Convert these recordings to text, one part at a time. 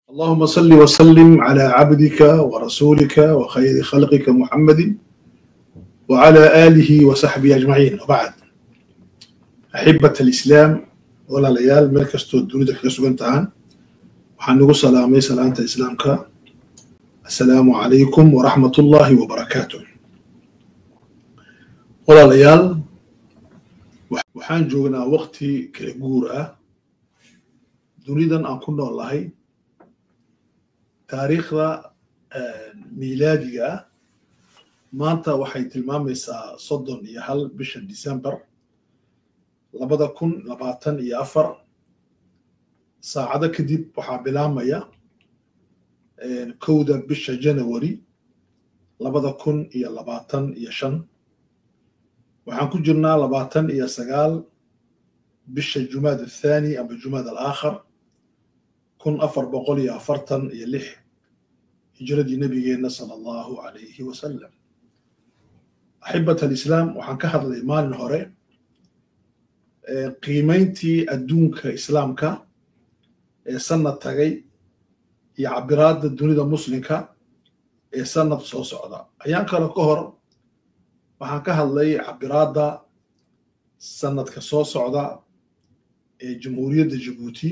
اللهم صل وسلم على عبدك ورسولك وخير خلقك محمد وعلى آله وصحبه أجمعين وبعد. أحبة الإسلام walaalayaal, meel kastoo dunida kaga sugan tahaan, waxaan ugu salaamay salaanta islaamka: assalaamu calaykum waraxmatullaahi wabarakaatuh. Walaalayaal, waxaan joognaa waqti kala guur ah dunidan aan ku nool lahay. Taariikhda miilaadiga ah maanta waxay tilmaamaysaa 31 bisha December 2024. Saacado kadib waxaa bilaamaya 1da bisha January 2025. Waxaan ku jirnaa 29 bisha Jumaad Athani ama Jumaad Alaakhar 1446 hijradii nabigeenna sala Allahu calayhi wasalam. Axibat alislaam, waxaan ka hadlay maalin hore qiimayntii adduunka islaamka ee sanad tagay iyo cabiraadda dunida muslimka ee sanad soo socda. Ayaan kale ka hor waxaan ka hadlay cabiraadda sanadka soo socda ee Jamhuuriyadda Jabuuti,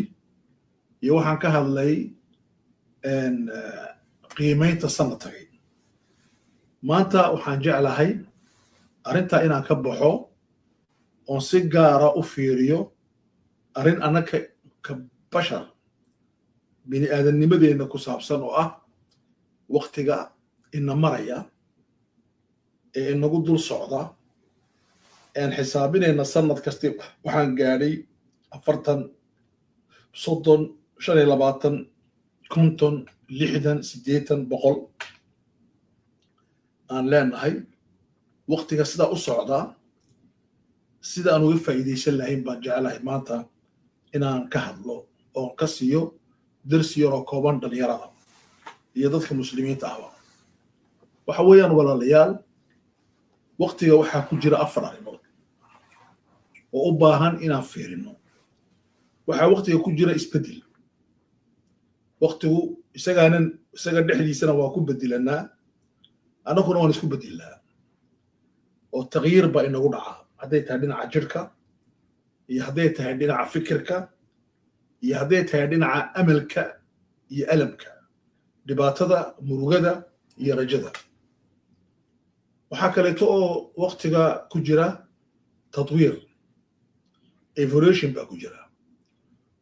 iyo waxaan ka hadlay qiimaynta sanad tagay. Maanta waxaan jeclahay arrintaa inaan ka baxo oon si gaara u fiiriyo arrin annaka ka bashar bini aadamnimadeenna ku saabsan, oo ah waktiga ina maraya ee inagu dul socda ean xisaabinayna sanad kasti waxaan gaadhay 40, 30, 25, 50, 60, 80, 100 aan leenahay. Waktiga sidaa u socdaa, sida aan uga faa'iidaysan lahayn baan jeclahay maanta inaan ka hadlo oon ka siiyo darsi yaroo kooban dhalinyarada iyo dadka muslimiinta ahba. Waxa weeyaan, walaalayaal, waktiga waxaa ku jira afar arrimood oo u baahan inaan fiirino. Waxaa waktiga ku jira isbeddel. Waktigu isagaanan isaga dhexdiisana waa ku bedelanaa, annaguna waan isku bedelnaa, oo taqyiir baa inagu dhacaa, hadday tahay dhinaca jirhka iyo hadday tahay dhinaca fikirka iyo hadday tahay dhinaca amalka iyo alamka, dhibaatada, murugada iyo rajada. Waxaa kaleeto oo waktiga ku jira tadwiir, evolution baa ku jira.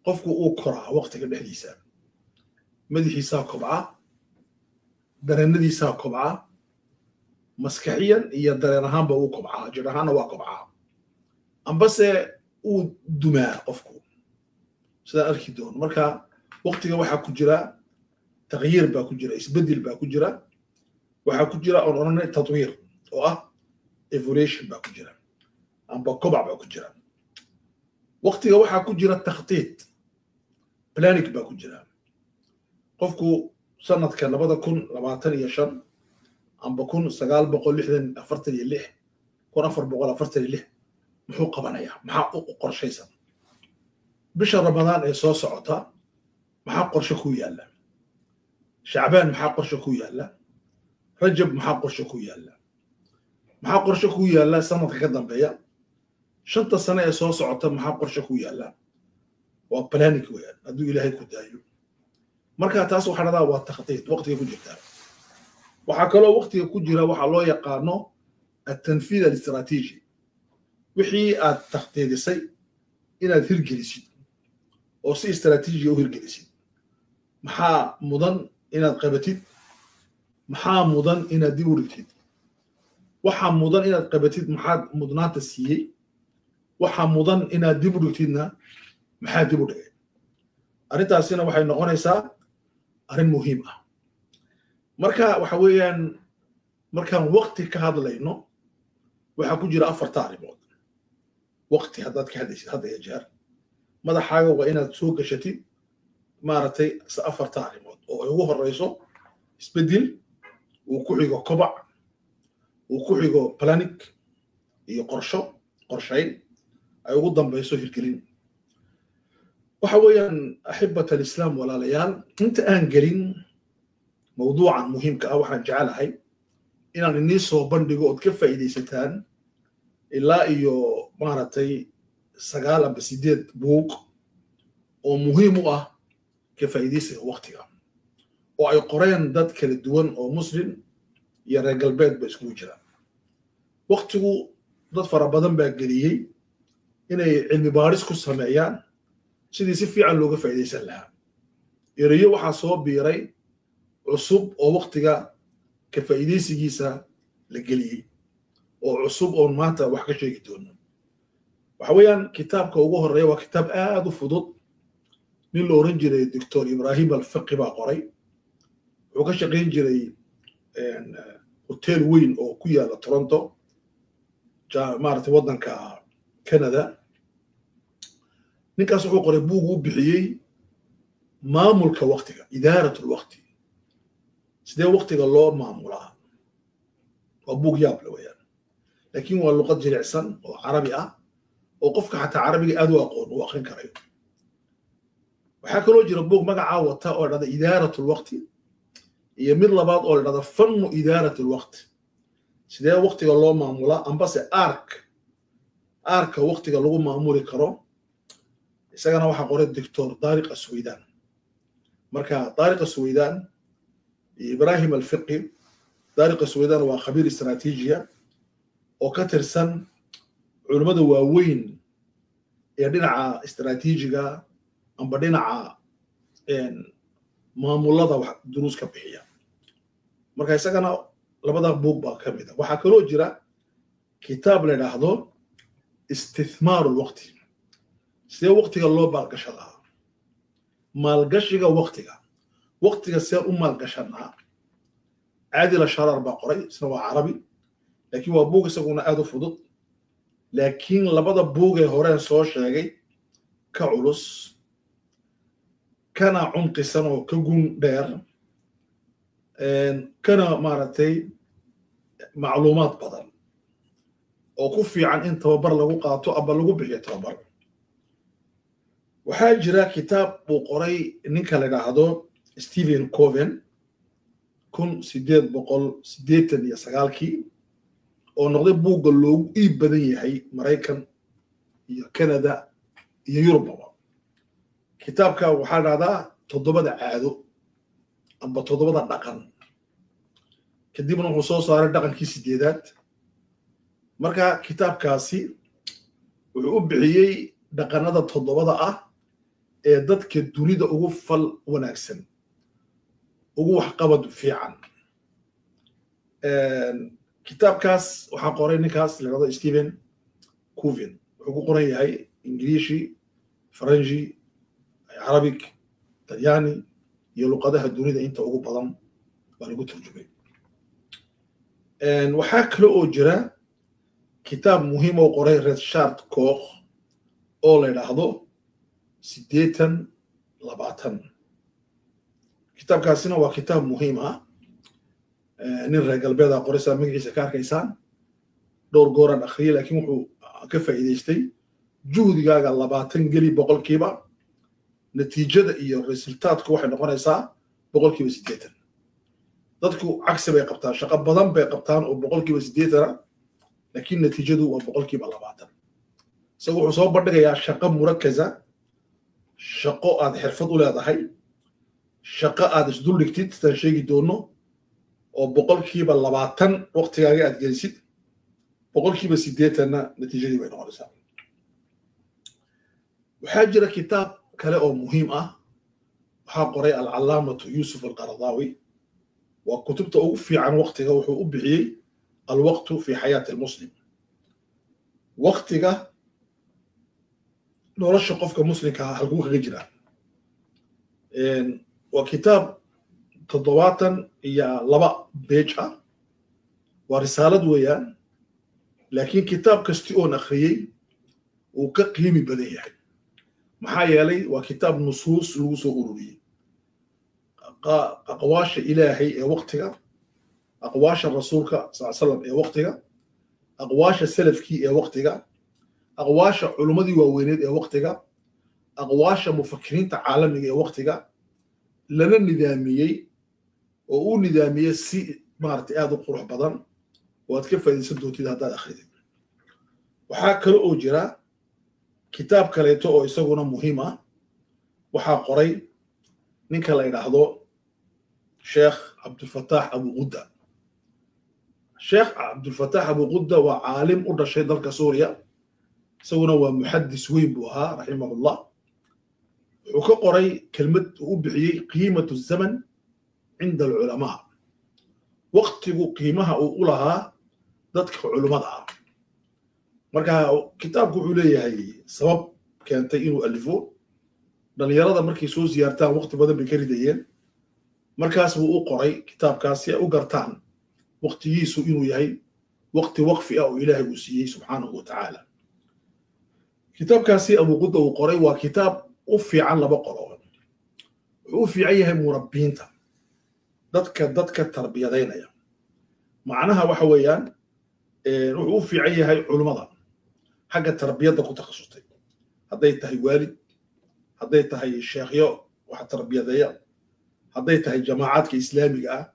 Qofku uu koraa waktiga dhexdiisa, madaxiisaa kobca, dareenadiisaa kobca, maskaxiyan iyo dareen ahaanba uu kobcaa, jir ahaanna waa kobcaa, ambase uu dumaa qofku, sidaan arki doono. Marka waktiga waxaa ku jira taqyiir baa ku jira, isbeddel baa ku jira. Waxaa ku jira oon odhanay tadwiir oo ah evolution baa ku jira amba kobac baa ku jira. Waktiga waxaa ku jira takhtiit, planning baa ku jira. Qofku sanadka 2025 amba 1960 46, 1446 muxuu qabanayaa? Maxaa u qorshaysan? Bisha Ramadaan ee soo socota maxaa qorshe ku yaalla? Shacbaan maxaa qorshe ku yaalla? Rajab maxaa qorshe ku yaalla? Maxaa qorshe ku yaalla sanadka ka dambeeya? 5ta sane ee soo socota maxaa qorshe ku yaalla? Waa planning weeyaan, hadduu Ilaahay ku daayo. Marka taas waxaa dhahdaa waa takhtiit waqtiga ku jirtaa. Waxaa kaloo waqtiga ku jira waxaa loo yaqaano altanfiid alistraatiiji, wixii aad takhtiidisay inaad hirgelisid oo si istraatiijiya u hirgelisid. Maxaa mudan inaad qabatid? Maxaa mudan inaad dib u dhigtid? Waxaa mudan inaad qabatid maxaad mudnaanta siiyey? Waxaa mudan inaad dib u dhigtidna maxaa dib u dhigay? Arrintaasina waxay noqonaysaa arrin muhiim ah. Marka waxa weeyaan, markaan waqti ka hadlayno, waxaa ku jira afarta arrimood. Waqti haddaad ka hadlaysid, hadda iyo jeer madaxaaga waa inaad soo gashatid maaragtay afarta arrimood, oo ay ugu horeyso isbeddel, uu ku xigo kobac, uu ku xigo planning iyo qorsho, qorshayn, ay ugu dambayso hirgelin. Waxa weeyaan, أحبة الإسلام, walaalayaal, inta aan gelin mawduucan muhiimka ah, waxaan jecelahay inaan inii soo bandhigo ood ka faa'iidaysataan ilaa iyo maaragtay 9 amba 8 buug oo muhiim u ah ka faa'iidaysiga waqtiga, oo ay qoreen dad kala duwan oo Muslim iyo reer galbeed ba iskugu jiraan. Waqtigu dad fara badan baa geliyey inay cilmi baadhis ku sameeyaan sidii si fiican looga faa'iidaysan lahaa. Ereyo waxaa soo biiray cusub oo waqtiga ka faa'iidaysigiisa la geliyey oo cusub oon maanta wax ka sheegi doono. Waxa weeyaan, kitaabka ugu horreeya waa kitaab aad u fudud. Nin la oran jiray Doctor Ibrahim Alfiqi baa qoray. Wuxuu ka shaqayn jiray hotel weyn oo ku yaala Toronto, maaragtay, waddanka Canada. Ninkaas wuxuu qoray buug uu bixiyey maamulka waqtiga, إدارة الوقت, sidee waqtiga loo maamulaa. Waa buug yaab le weeyaan, laakiin waa luqad jilicsan oo Carabi ah oo qofka xataa Carabiga aad u aqoon uu akrin karayo. Waxaa kaloo jira buug magacaa wata oo dhahda إدارة الوقت, iyo mid labaad oo la dhahda فن إدارة الوقت, sidee waqtiga loo maamulaa, ambase ark arka waqtiga lagu maamuli karo. Isagana waxaa qoray Doctor Daariq Asweydan. Marka Daariq Asweydan iyo Ibrahim Alfiqi, Daariq Asweydan waa khabiir istaraatiijiya oo ka tirsan culimmada waaweyn ee dhinaca istaraatiijiga amba dhinaca maamulada wax duruus ka bixiya. Marka isagana labada buug baa ka mid a. Waxaa kaloo jira kitaab la idhaahdo استثمار الوقت, sidee waqtiga loo maalgashadaa, maalgashiga waqtiga, waqtiga see u maalgashanaa. Caadila Sharaar baa qoray. Isna waa Carabi, laakiin waa buug isaguna aad u fudud, laakiin labada buug ee horeen soo sheegay ka culus, kana cumqisan oo ka gun dheer, kana maaragtay macluumaad badan, oo ku fiican in tababar lagu qaato amba lagu bixiyo tababar. Waxaa jira kitaab uu qoray ninka la idhaahdo Stephen Covey 1889-kii, oo noqday buugga loogu iib badan yahay Maraykan iyo Canada iyo Yurubaba. Kitaabka waxaa dhahdaa Toddobada Caado amba Toddobada Dhaqan. Kadibna wuxuu soo saaray dhaqankii sideedaad. Marka kitaabkaasi wuxuu u bixiyey dhaqanada toddobada ah ee dadka dunida ugu fal wanaagsan, ugu waxqabad fiican. Kitaabkaas waxaa qoray ninkaas la dhahdo Stephen Covey. Wuxuu ku qoran yahay Ingiliishi, Faranji, Carabic, Talyaani iyo luqadaha dunida inta ugu badan baa lagu turjumay. Waxaa kale oo jira kitaab muhiim oo qoray Richard Koch oo la yidhaahdo 80/20. Kitaabkaasina waa kitaab muhiim ah. Nin reer galbeeda qoray, saa magaciisa ka arkaysaan. Dhowr gooraan akhriyay, laakiin wuxuu ka faa'iidaystay juhdigaaga 20 geli boqolkiiba, natiijada iyo resultaatku waxay noqonaysaa 80%. Dadku cagsi bay qabtaan, shaqo badan bay qabtaan oo 80%-na, laakiin natiijadu waa 20%. Isagu wuxuu soo bandhigayaa shaqo murakaza, shaqo aad xirfad u leedahay, shaqo aad isduldhigtid, sidaan sheegi doono, oo 20% waqtigaaga aad gelisid, 80%-na natiijadii bay noqonaysaa. Waxaa jira kitaab kale oo muhiim ah. Waxaa qoray العلامة Yuusuf Alqaradaawi. Waa kutubta ugu fiican waqtiga. Wuxuu u bixiyey الوقت في حياة المسلم, waqtiga nolosha qofka Muslimka ah halkuu kaga jiraa. Waa kitaab 72 page ah, waa risaalad weeyaan, laakiin kitaab kasti oon akhriyey uu ka qiimi badan yahay. Maxaa yeelay, waa kitaab nusuus lagu soo ururiyey, aqwaasha Ilaahay ee waqtiga, aqwaasha Rasuulka sal slam ee waqtiga, aqwaasha salafkii ee waqtiga, aqwaasha culummadii waaweyneed ee waqtiga, Aqwaasha mufakiriinta caalamiga ee waqtiga lana nidaamiyey oo uu nidaamiyey si maaragtay aad u qurux badan oo aad ka faa'iidaysan doontid haddaad akhridid. Waxaa kale oo jira kitaab kaleeto oo isaguna muhiim ah. Waxaa qoray ninka la yidhaahdo Sheekh Cabdulfataax Abuqudda. Sheekh Cabdulfataax Abuqudda waa caalim u dhashay dalka Suuriya, isaguna waa muxaddis weyn buu ahaa, raximahullah. Wuxuu ka qoray kelmad uu u bixiyey qiimatu zaman cinda alculamaa, waqtigu qiimaha uu u lahaa dadka culummada ah. Marka kitaabku wuxuu leeyahay sabab keentay inuu alifo. Dhalinyarada markay soo siyaartaan waqti badan bay ka ridayeen, markaas buu u qoray kitaabkaas si ay u gartaan waqtigiisu inuu yahay waqti waqfi ah oo Ilaahay uu siiyey subxaanahu wa tacaala. Kitaabkaasi Abuqudda uu qoray waa kitaab u fiican laba qolo. Wuxuu u fiican yahay murabbiinta, dadka tarbiyadaynaya, macnaha waxa weeyaan wuxuu u fiican yahay culummada xagga tarbiyadda ku takhasustay, hadday tahay waalid, hadday tahay sheekhyo wax tarbiyadeeya, hadday tahay jamaacaadka islaamiga ah,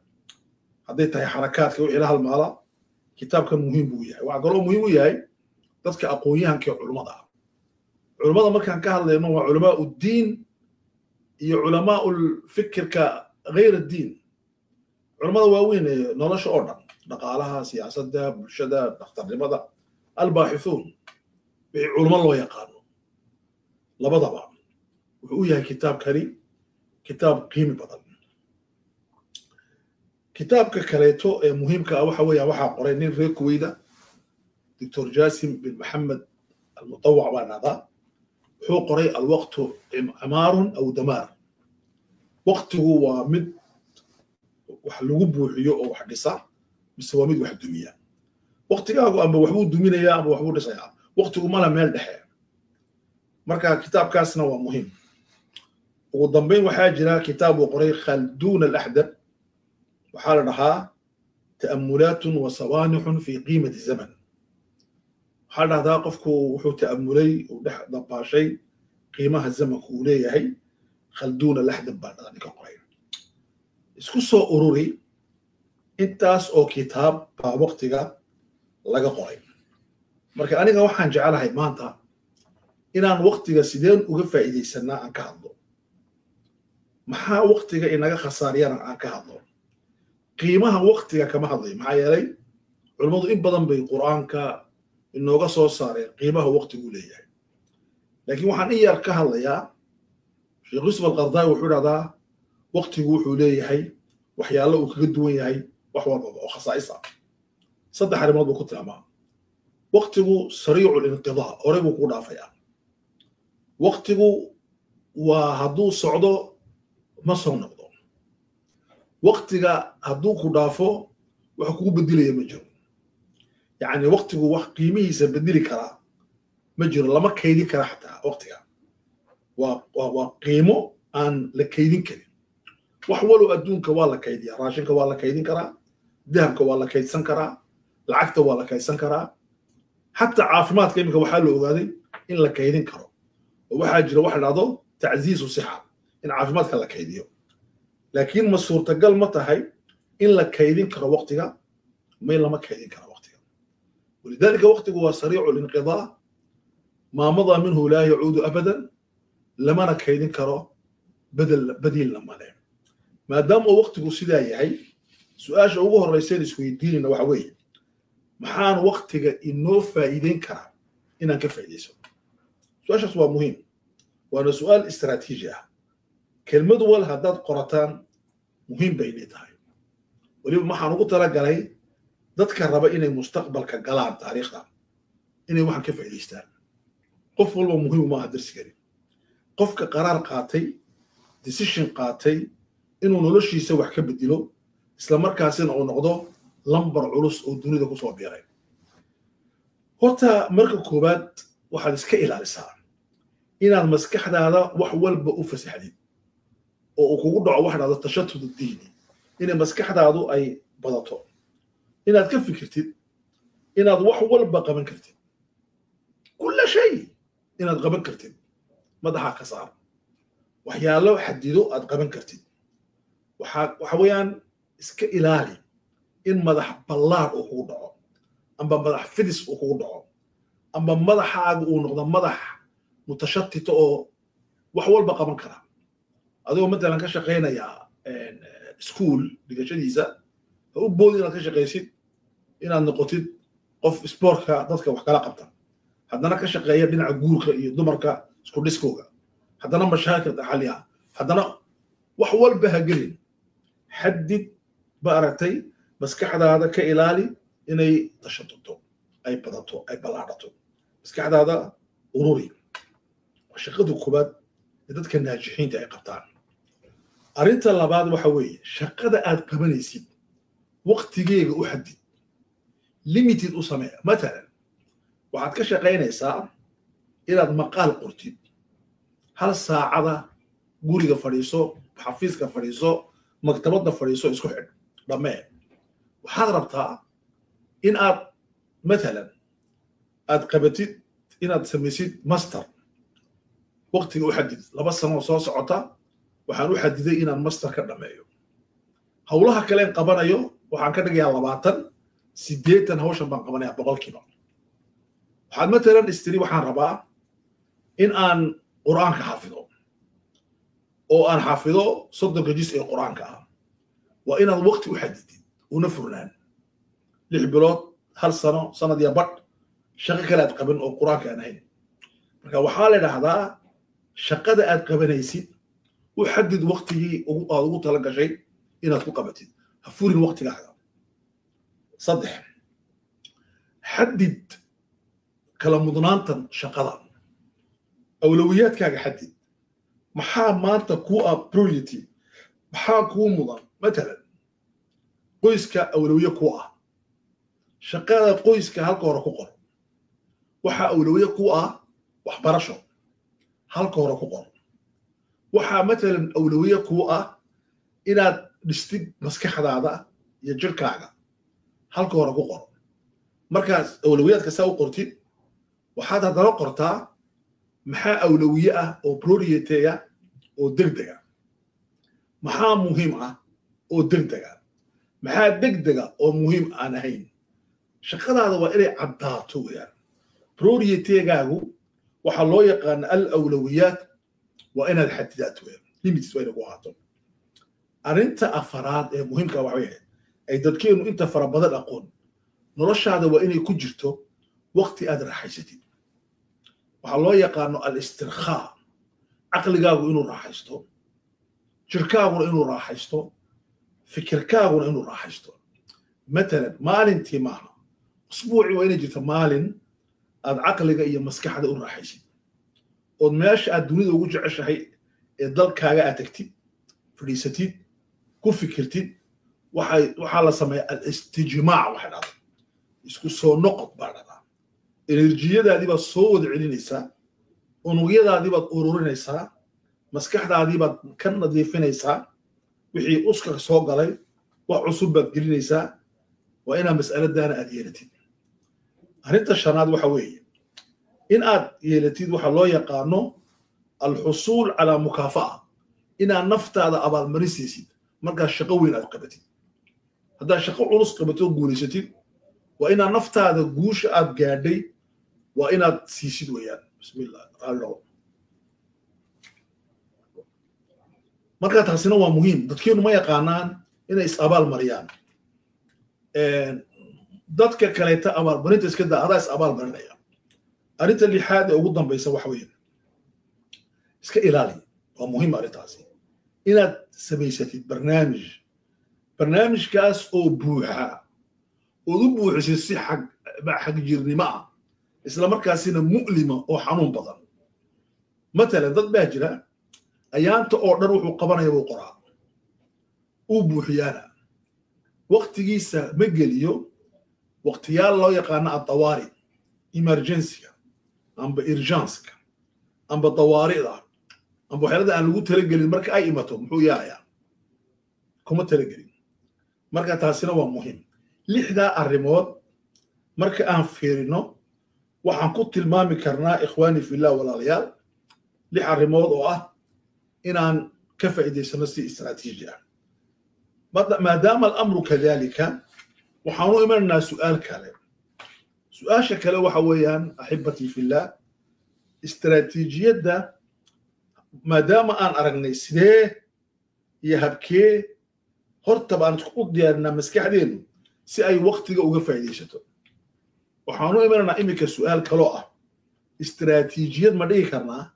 hadday tahay xarakaadka wixii la halmaala. Kitaabkan muhiim buu yahay. Waxaa kaloo muhiim u yahay dadka aqoon-yahanka ee culummada ah. Culummada markaan ka hadlayno waa culamaa uddiin iyo culamaa fikirka غayr addiin, culummada waaweyn ee nolosha oo dhan, dhaqaalaha, siyaasadda, bulshada, dhakhtarnimada, albaaxithuun, wixii culummo loo yaqaano. Labadaba wuxuu u yahay kitaabkani kitaab qiimi badan. Kitaabka kaleeto ee muhiimka ah waxa weeyaan waxaa qoray nin reer Kuweyda, Doctor Jasim bin Maxamed Almutawac baa dhahdaa. Wuxuu qoray alwaqtu cimaarun aw damaar, waqtigu waa mid wax lagu buuxiyo oo wax dhisa mise waa mid wax dumiya. Waqtigaagu amba waxbuu duminayaa amba waxbuu dhisayaa, waqtigu mala meel dhexe. Marka kitaabkaasna waa muhiim. Ugu dambayn waxaa jira kitaab uu qoray Khalduun Alaxdab, waxaa la dhahaa ta'amulaatun wa sawaanixun fi qiimati zaman. Waxaa la dhahdaa qofku wuxuu ta'amulay uu dhex dabaashay qiimaha zamanku uu leeyahay. Khalduun Alaxdab baa dhahdaa ninka qoray. Isku soo ururi intaas oo kitaab baa waqtiga laga qoray. Marka aniga waxaan jecelahay maanta inaan waqtiga sideen uga faa'iidaysanaa aan ka hadlo, maxaa waqtiga inaga khasaariyana aan ka hadlo. Qiimaha waqtiga kama hadlayo, maxaa yeelay culummadu in badan bay Qur'aanka inooga soo saareen qiimaha waqtigu leeyahay. Laakiin waxaan in yar ka hadlayaa Sheekh Yuusuf Alqardaawi. Wuxuu dhahdaa waqtigu wuxuu leeyahay waxyaalo uu kaga duwan yahay wax walbaba oo khasaa'is ah. Saddex arrimood buu ku tilmaamaa. Waqtigu sariicu linqidaa, horey buu kuu dhaafayaa. Waqtigu waa hadduu socdo ma soo noqdo. Waqtiga hadduu ku dhaafo wax kugu bedilaya ma jiro. Yacni waqtigu wax qiimihiisa bedeli karaa ma jiro, lama kaydin kara xataa. Waqtiga waa qiimo aan la kaydin karin. Wax walow adduunka waa la kaydiyaa, raashinka waa la kaydin karaa, dahabka waa la kaydsan karaa, lacagta waa la kaydsan karaa, xataa caafimaadka iminka waxaa la ogaaday in la kaydin karo oo waxaa jira waxa dhahdo tacziizu sixa, in caafimaadka la kaydiyo. Laakiin ma suurtagal ma tahay in la kaydin karo waqtiga? May, lama kaydin karo waqtiga. Walidaalika waqtigu waa sariicu linqidaa, maa madaa minhu laa yacuudu abadan, lamana kaydin karo, bedel badiilna male. Maadaama uu waqtigu sidaa yahay, su-aasha ugu horreyseen isweydiinayna waxa weeye: maxaan waqtiga inoo faa'iideyn karaa inaan ka faa'iidayso? Su-aashaas waa muhiim, waana su-aal istaraatiiji ah. Kelmad wal haddaad qorataan muhiim bay inay tahay. Weliba waxaan ugu talagalay dadka raba inay mustaqbalka galaan taariikhda inay waxaan ka faa'iidaystaan. Qof walba muhiim ma aha darsigani. Qofka qaraar qaatay, decision qaatay inuu noloshiisa wax ka bedelo, isla markaasina uu noqdo lambar culus oo dunida kusoo biiray. Horta marka koowaad waxaad iska ilaalisaa inaad maskaxdaada wax walba u fasaxdid oo uu kugu dhaco wax dhahdo tashatud diini, inay maskaxdaadu ay badato, inaad ka fikirtid inaad wax walba qaban kartid, kulla shay inaad qaban kartid. Madaxa ka saar waxyaalo xadido aad qaban kartid. Waxa weeyaan iska ilaali in madax ballaar uu kugu dhaco, amba madax fidis uu kugu dhaco, amba madaxaaga uu noqdo madax mutashatita oo wax walba qaban kara. Adigoo matalan ka shaqaynaya iskuul dhigashadiisa, ha u boodi inaad ka shaqaysid inaad noqotid qof isboortka dadka wax kala qabta, haddana ka shaqeeya dhinaca guurka iyo dumarka isku dhiskooga, haddana mashaakilka xalliya, haddana wax walba ha gelin. Xadid ba aragtay, maskaxdaada ka ilaali inay tashaduto, ay badato, ay ballaadhato. Maskaxdaada ururi. Waa shaqada koobaad ee dadka naajixiinta ay qabtaan. Arrinta labaad waxa weeye shaqada aad qabanaysid waqtigeega u xadid, limited u samee. Matalan waxaad ka shaqaynaysaa inaad maqaal qortid, hal saacada guriga fadhiiso, xafiiska fadhiiso, maktabadda fadhiiso, isku xidh, dhammee. Waxaad rabtaa in aad matalan aad qabatid inaad samaysid master, waqtiga u xadid, 2 sano soo socota waxaan u xadiday inaan master ka dhameeyo. Howlaha kaleen qabanayo waxaan ka dhigayaa 20, 80 hawshan baan qabanaya boqolkiiba. Waxaad matalan istiri waxaan rabaa in aan Qur'aanka xafido oo aan xafido 30-ka jis ee Qur'aanka ah. Waa inaad waqti u xadidid, una furnaan 6 bilood, hal sano, sanad iyo badh shaqo kale aad qaban oo Qur'aanka aan ahayn. Marka waxaa la idhaahdaa shaqada aad qabanaysid u xadid waqtigii aad ugu tala gashay inaad ku qabatid, ha furin waqtigaaga. Saddex, xadid kala mudnaantan shaqada, awlawiyaadkaaga xadid. Maxaa maanta kuu ah priority? Maxaa kuu mudan? Matalan qoyska awlawiye ku ah, shaqada qoyska halka hore ku qor. Waxaa awlawiye ku ah waxbarasho, halka hore ku qor. Waxaa matalan awlawiye kuu ah inaad dhistid maskaxdaada iyo jirkaaga, halka hore ku qor. Markaas awlawiyaadka saa u qortid, waxaad haddana qortaa maxaa awlawiye ah oo priority ah oo degdega, maxaa muhiim ah oo degdega, maxaa degdega oo muhiim aan ahayn. Shaqadaada waa inay caddaato weeyaan. Priority-gaagu waxaa loo yaqaana al awlawiyaat, waa inaad xadidaat weeyaan, limits waa inay ku ahaato. Arrinta afaraad ee muhiimka waxa weeye ay dadkeenu inta fara badan aqoon, noloshaada waa inay ku jirto waqti aad raaxaysatid. Waxaa loo yaqaano al istirkhaa, caqligaagu inuu raaxaysto, jirkaaguna inuu raaxaysto, fikirkaaguna inuu raaxaysto. Matalan maalintii maaha, usbuucii waa inay jirto maalin aad caqliga iyo maskaxda u raaxaysid, ood meesha aad dunida ugu jeceshahay ee dalkaaga aad tagtid, fadhiisatid, ku fikirtid. Waxaa la sameeya al istijmaac, waxay dhahdaa isku soo noqod baa dhahdaa. Enerjiyadaadii baad soo wada celinaysaa, unugyadaadii baad ururinaysaa, maskaxdaadii baad ka nadiifinaysaa wixii uska soo galay, wax cusub baad gelinaysaa. Waa inaa mas'aladaana aad yeelatid. Arrinta shanaad waxa weeye in aad yeelatid waxa loo yaqaano alxusuul calaa mukaafa'a, inaad naftaada abaalmarin siisid markaad shaqo weyn aad qabatid. Haddaad shaqo culus qabatid oo guulaysatid, waa inaad naftaada guusha aad gaadhay waa inaad siisid weeyaan. Bismillah, raalli. Marka taasina waa muhiim. Dadkeenu ma yaqaanaan inay is abaal mariyaan. Dadka kaleeta abaalmarinta iska daa, adaa is abaal marinaya. Arrinta lixaad ee ugu dambaysa waxa weeye iska ilaali, waa muhiim arrintaasi, inaad samaysatid barnaamij, barnaamijkaas oo buuxa, ood u buuxisid si xag xagjirnimo ah, isla markaasina mu'lima oo xanuun badan. Matalan dad baa jira ayaanta oo dhan wuxuu qabanaya buu qoraa, uu buuxiyaana, waqtigiisa ma geliyo waqtiyaal loo yaqaano addawaari, emergency-ga amba urgence-ka amba dawaarida amba waxyaalada aan lagu talagelin. Marka ay imato muxuu yeelayaa? Kuma talagelin. Marka taasina waa muhiim. Lixdaa arrimood marka aan fiirino, waxaan ku tilmaami karnaa, ikhwaani fillah, walaalayaal, Lix arrimood oo ah inaan ka faa'iidaysano si istaraatiiji ah. Maadaama alamru kadalika, waxaanu imanaynaa su'aal kale. Su-aasha kale waxa weeyaan, axibatii fillah, istaraatiijiyadda maadaama aan aragnay sidee iyo habkee hortaba aan isku diyaarinaa maskaxdeennu si ay waktiga uga faa'iidaysato, waxaanu imanaynaa iminka su'aal kaloo ah: istaraatiijiyad ma dhigi karnaa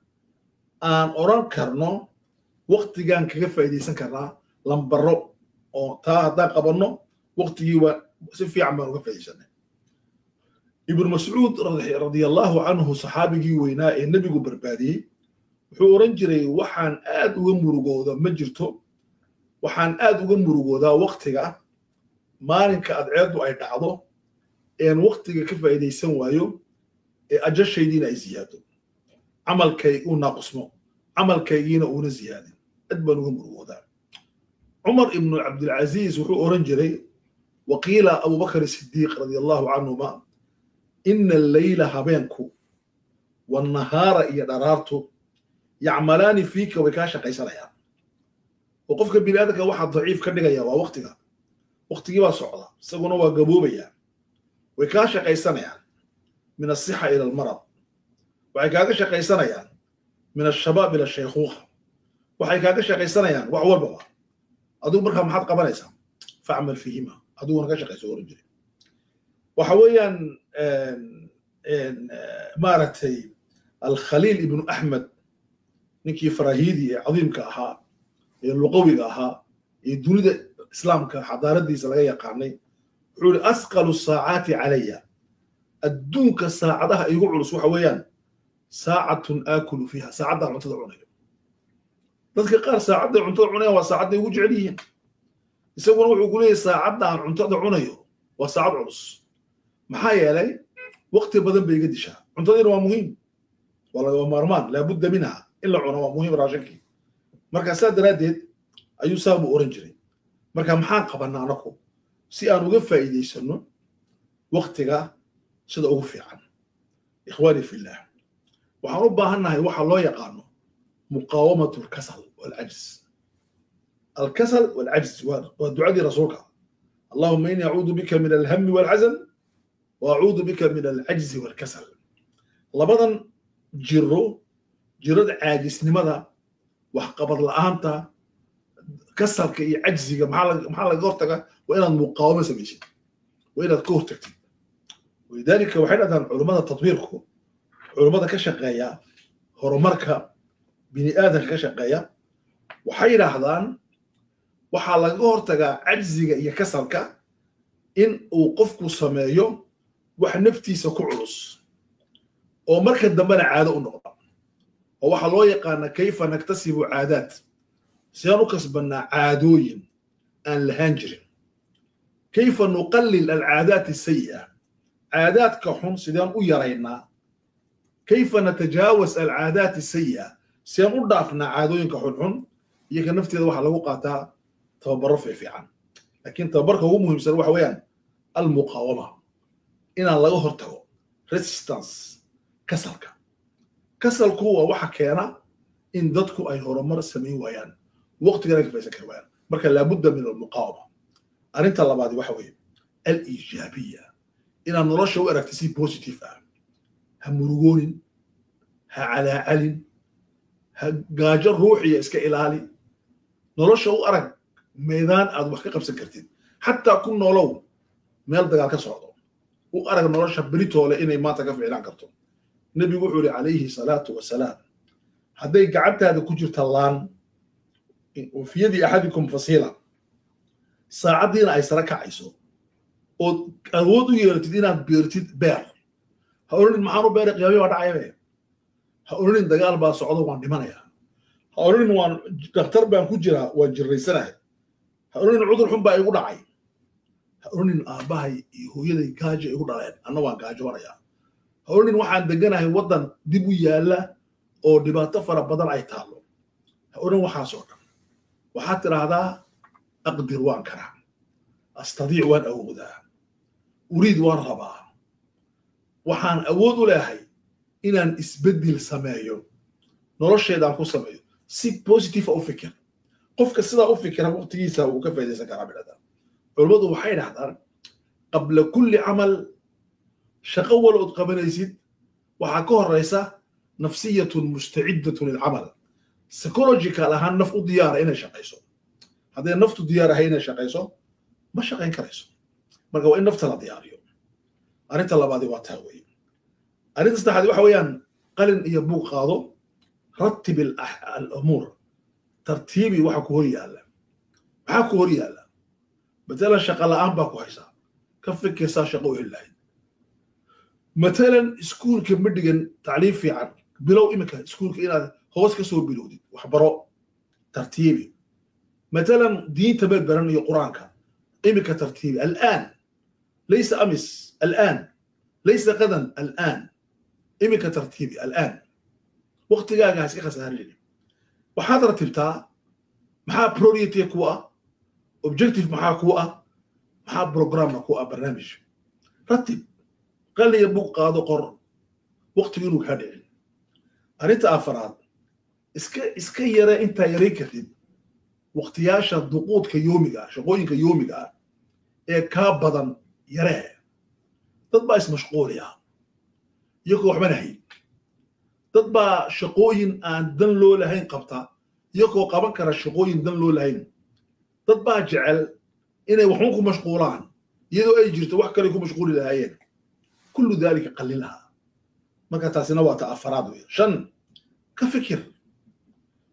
aan odhan karno waktigaan kaga faa'iidaysan karnaa lambaro, oo taa haddaan qabanno waktigii waa si fiican baan uga faa'iidaysanay? Ibnu Mascuud radia Allahu canhu, saxaabigii weynaa ee nebigu barbaadiyey, wuxuu oran jiray: "Waxaan aad uga murugooda ma jirto, waxaan aad uga murugoodaa waktiga maalinka adceeddu ay dhacdo een waktiga ka faa'iidaysan waayo ee ajashaydiina ay ziyaado, camalkay uu naaqusmo, camalkaygiina uuna ziyaadin. Aad baan uga murugoodaa." Cumar ibnu Cabdilcaziiz wuxuu oran jiray, waqiila Abubakar Sidiiq radia Allahu canhuma: "Ina alleyla, habeenku, wannahaara, iyo dharaartu, yacmalaani fiika, way kaa shaqaysanayaan." Oo qofka bini aadamka waxaa daciif ka dhigaya waa waktiga. Waktigii baa socda, isaguna waa gaboobaya. Way kaa shaqaysanayaan min asixa ila almarad, waxay kaaga shaqaysanayaan min ashabaab ila shaykhuukha, waxay kaaga shaqaysanayaan wax walbaba. Adigu markaa maxaad qabanaysaa? Facmal fiihima, adiguna ka shaqayso, oran jiray. Waxa weeyaan, maaragtay, Alkhaliil ibnu Axmed, ninkii Farahidi ee cadiimka ahaa ee luqawiga ahaa ee dunida Islaamka xadaaradiisa laga yaqaanay, wuxuu yihi: "Asqalu saacaati calaya, adduunka saacadaha igu culus waxa weeyaan saacatun aakulu fiiha, saacaddaan cuntada cunayo." Dadka qaar saacadday cuntada cunayaan waa saacadday ugu jecel yihiin. Isaguna wuxuu ku leeyahy: "Saacadda aan cuntada cunayo waa saacad culus, maxaa yeelay waqti badan bay iga dishaa." Cuntadiina waa muhiim, waa lagama maarmaan, laabudda minha, in la cuno waa muhiim raashinkii. Marka saa daraaddeed ayuu saa buu oran jiray. Marka maxaan qabanaa anaku si aan uga faa'iidaysano waqtiga sida ugu fiican? Ikhwaani fillah, waxaan u baahannahay waxa loo yaqaano muqaawamatu alkasal walcajz. Alkasal walcajz waa ducadii rasuulka: "Allahuma inni acuudu bika min alhami walxasan wa acuudu bika min alcajzi walkasal." Labadan jiro, jirada caajisnimada, waxqabad la'aanta, kasalka iyo cajziga, maxaa laga hortaga? Waa inaad muqaawamo samaysid, waa inaad ka hortagtid. Walidaalika waxay dhahdaan culummada tadwiirku, culummada ka shaqeeya horumarka bini aadamka ka shaqeeya, waxay yidhaahdaan waxaa laga hortagaa cajziga iyo kasalka in uu qofku sameeyo wax naftiisa ku culus oo marka dambena caado u noqda, oo waxaa loo yaqaana kayfa naktasibu caadaat, sidaan u kasbannaa caadooyin aan lahaan jirin, kayfa nuqallil alcaadaat asayi'a, caadaadka xun sideen u yaraynaa, kayfa natajaawas alcaadaat asayi'a, sideen u dhaafnaa caadooyinka xunxun. Iyo ka nafteeda waxaa lagu qaataa tababaro fiifiican, laakiin tababarka ugu muhiimsan waxa weeyaan almuqaawama, inaan laga hortago resistance kasalka. Kasalku waa waxa keena in dadku ay horumar samayn waayaan, waqtigana ka faysan kari waayaan. Marka laabudda min almuqaawama. Arrinta labaadi waxa weeye aliijaabiya, inaad nolosha u aragtid si positive ah. Ha murugoonin, ha calaacalin, ha gaajo ruuxiya iska ilaali. Nolosha u arag meydaan aad wax ka qabsan kartid, xataa ku noolow meel dagaal ka socdo. U arag nolosha beritoole inay maanta ka ficlaan karto. Nebigu wuxuu yihi calayhi salaatu wasalaam: "Hadday gacantaada ku jirta laan, fi yadi axadikum fasiila, saacaddiina ay sare kacayso, ood awood u yeelatid inaad beertid beer, ha odhanin maxaan u beeray, qiyaamii baa dhacayabe. Ha odhanin dagaal baa socdo, waan dhimanayaa. Ha odhanin waan dhakhtar baan ku jiraa, waan jirraysanahay. Ha odhanin cudur xun baa igu dhacay. Ha odhanin aabbahay iyo hooyaday gaajo igu dhaleen, anna waan gaajoonayaa. Ha odhanin waxaan deganahay waddan dib u yaalla oo dhibaato fara badan ay taallo. Ha odhan waxaasoo dhan. Waxaad tidhaahdaa: aqdir, waan karaa, astadiic, waan awoodaa, uriid, waan rabaa, waxaan awood u leehay inaan isbeddel sameeyo." Nolosheeda aan ku sameeyo si positive u fikir. Qofka sidaa u fikira waqtigiisa wuu ka faa'iidaysan karaa, bay dhahdaan culummadu. Waxay dhahdaan qabla kulli camal, shaqo wal ood qabanaysid, waxaa ka horeysa nafsiyatun mustaciddatun lilcamal, psychological ahaan naf u diyaara inay shaqayso. Hadday naftu diyaar ahay inay shaqayso, ma shaqayn karayso. Marka waa in nafta la diyaariyo. Arrinta labaadi waa taa weeye. Arrinta saddexaad waxa weeyaan qalin iyo buug qaado, ratib al umuur, tartiibi waxa ku hor yaalla. Maxaa ku hor yaalla? Matalan shaqa la'aan baa ku haysaa, ka fikirsaa shaqo u heli lahayd. Matalan iskuulka ma dhigan tacliim fiican, bilow iminka iskuulka inaad hoos ka soo bilowdid, waxbaro, tartiibi. Matalan diinta ma baran iyo Qur-aanka, iminka tartiibi. Al'aan, laysa amis, al'aan, laysa qadan, al'aan, iminka tartiibi, al'aan. Waqtigaaga ha iska khasaarin. Waxaad ratibtaa maxaa priority ku ah, objective maxaa ku ah, maxaa programna ku ah, barnaamij ratib, qaliya bug qaado, qor, waqtigu inuu kaa dhicin. Arrinta afaraad, iska yare intaa yarayn kartid waqtiyaasha duquudka yoomiga ah, shaqooyinka yoomiga ah ee kaa badan yaree. Dad baa ismashquuliya iyagoo waxbana hayn. Dad baa shaqooyin aan dan loo lahayn qabta iyagoo qaban kara shaqooyin dan loo lahayn. Dad baa jecel inay waxun ku mashquulaan iyadoo ay jirto wax kale ku mashquuli lahaayeen. Kullu dalika qalilaha. Marka taasina waa ta afaraad wey. Shan, ka fikir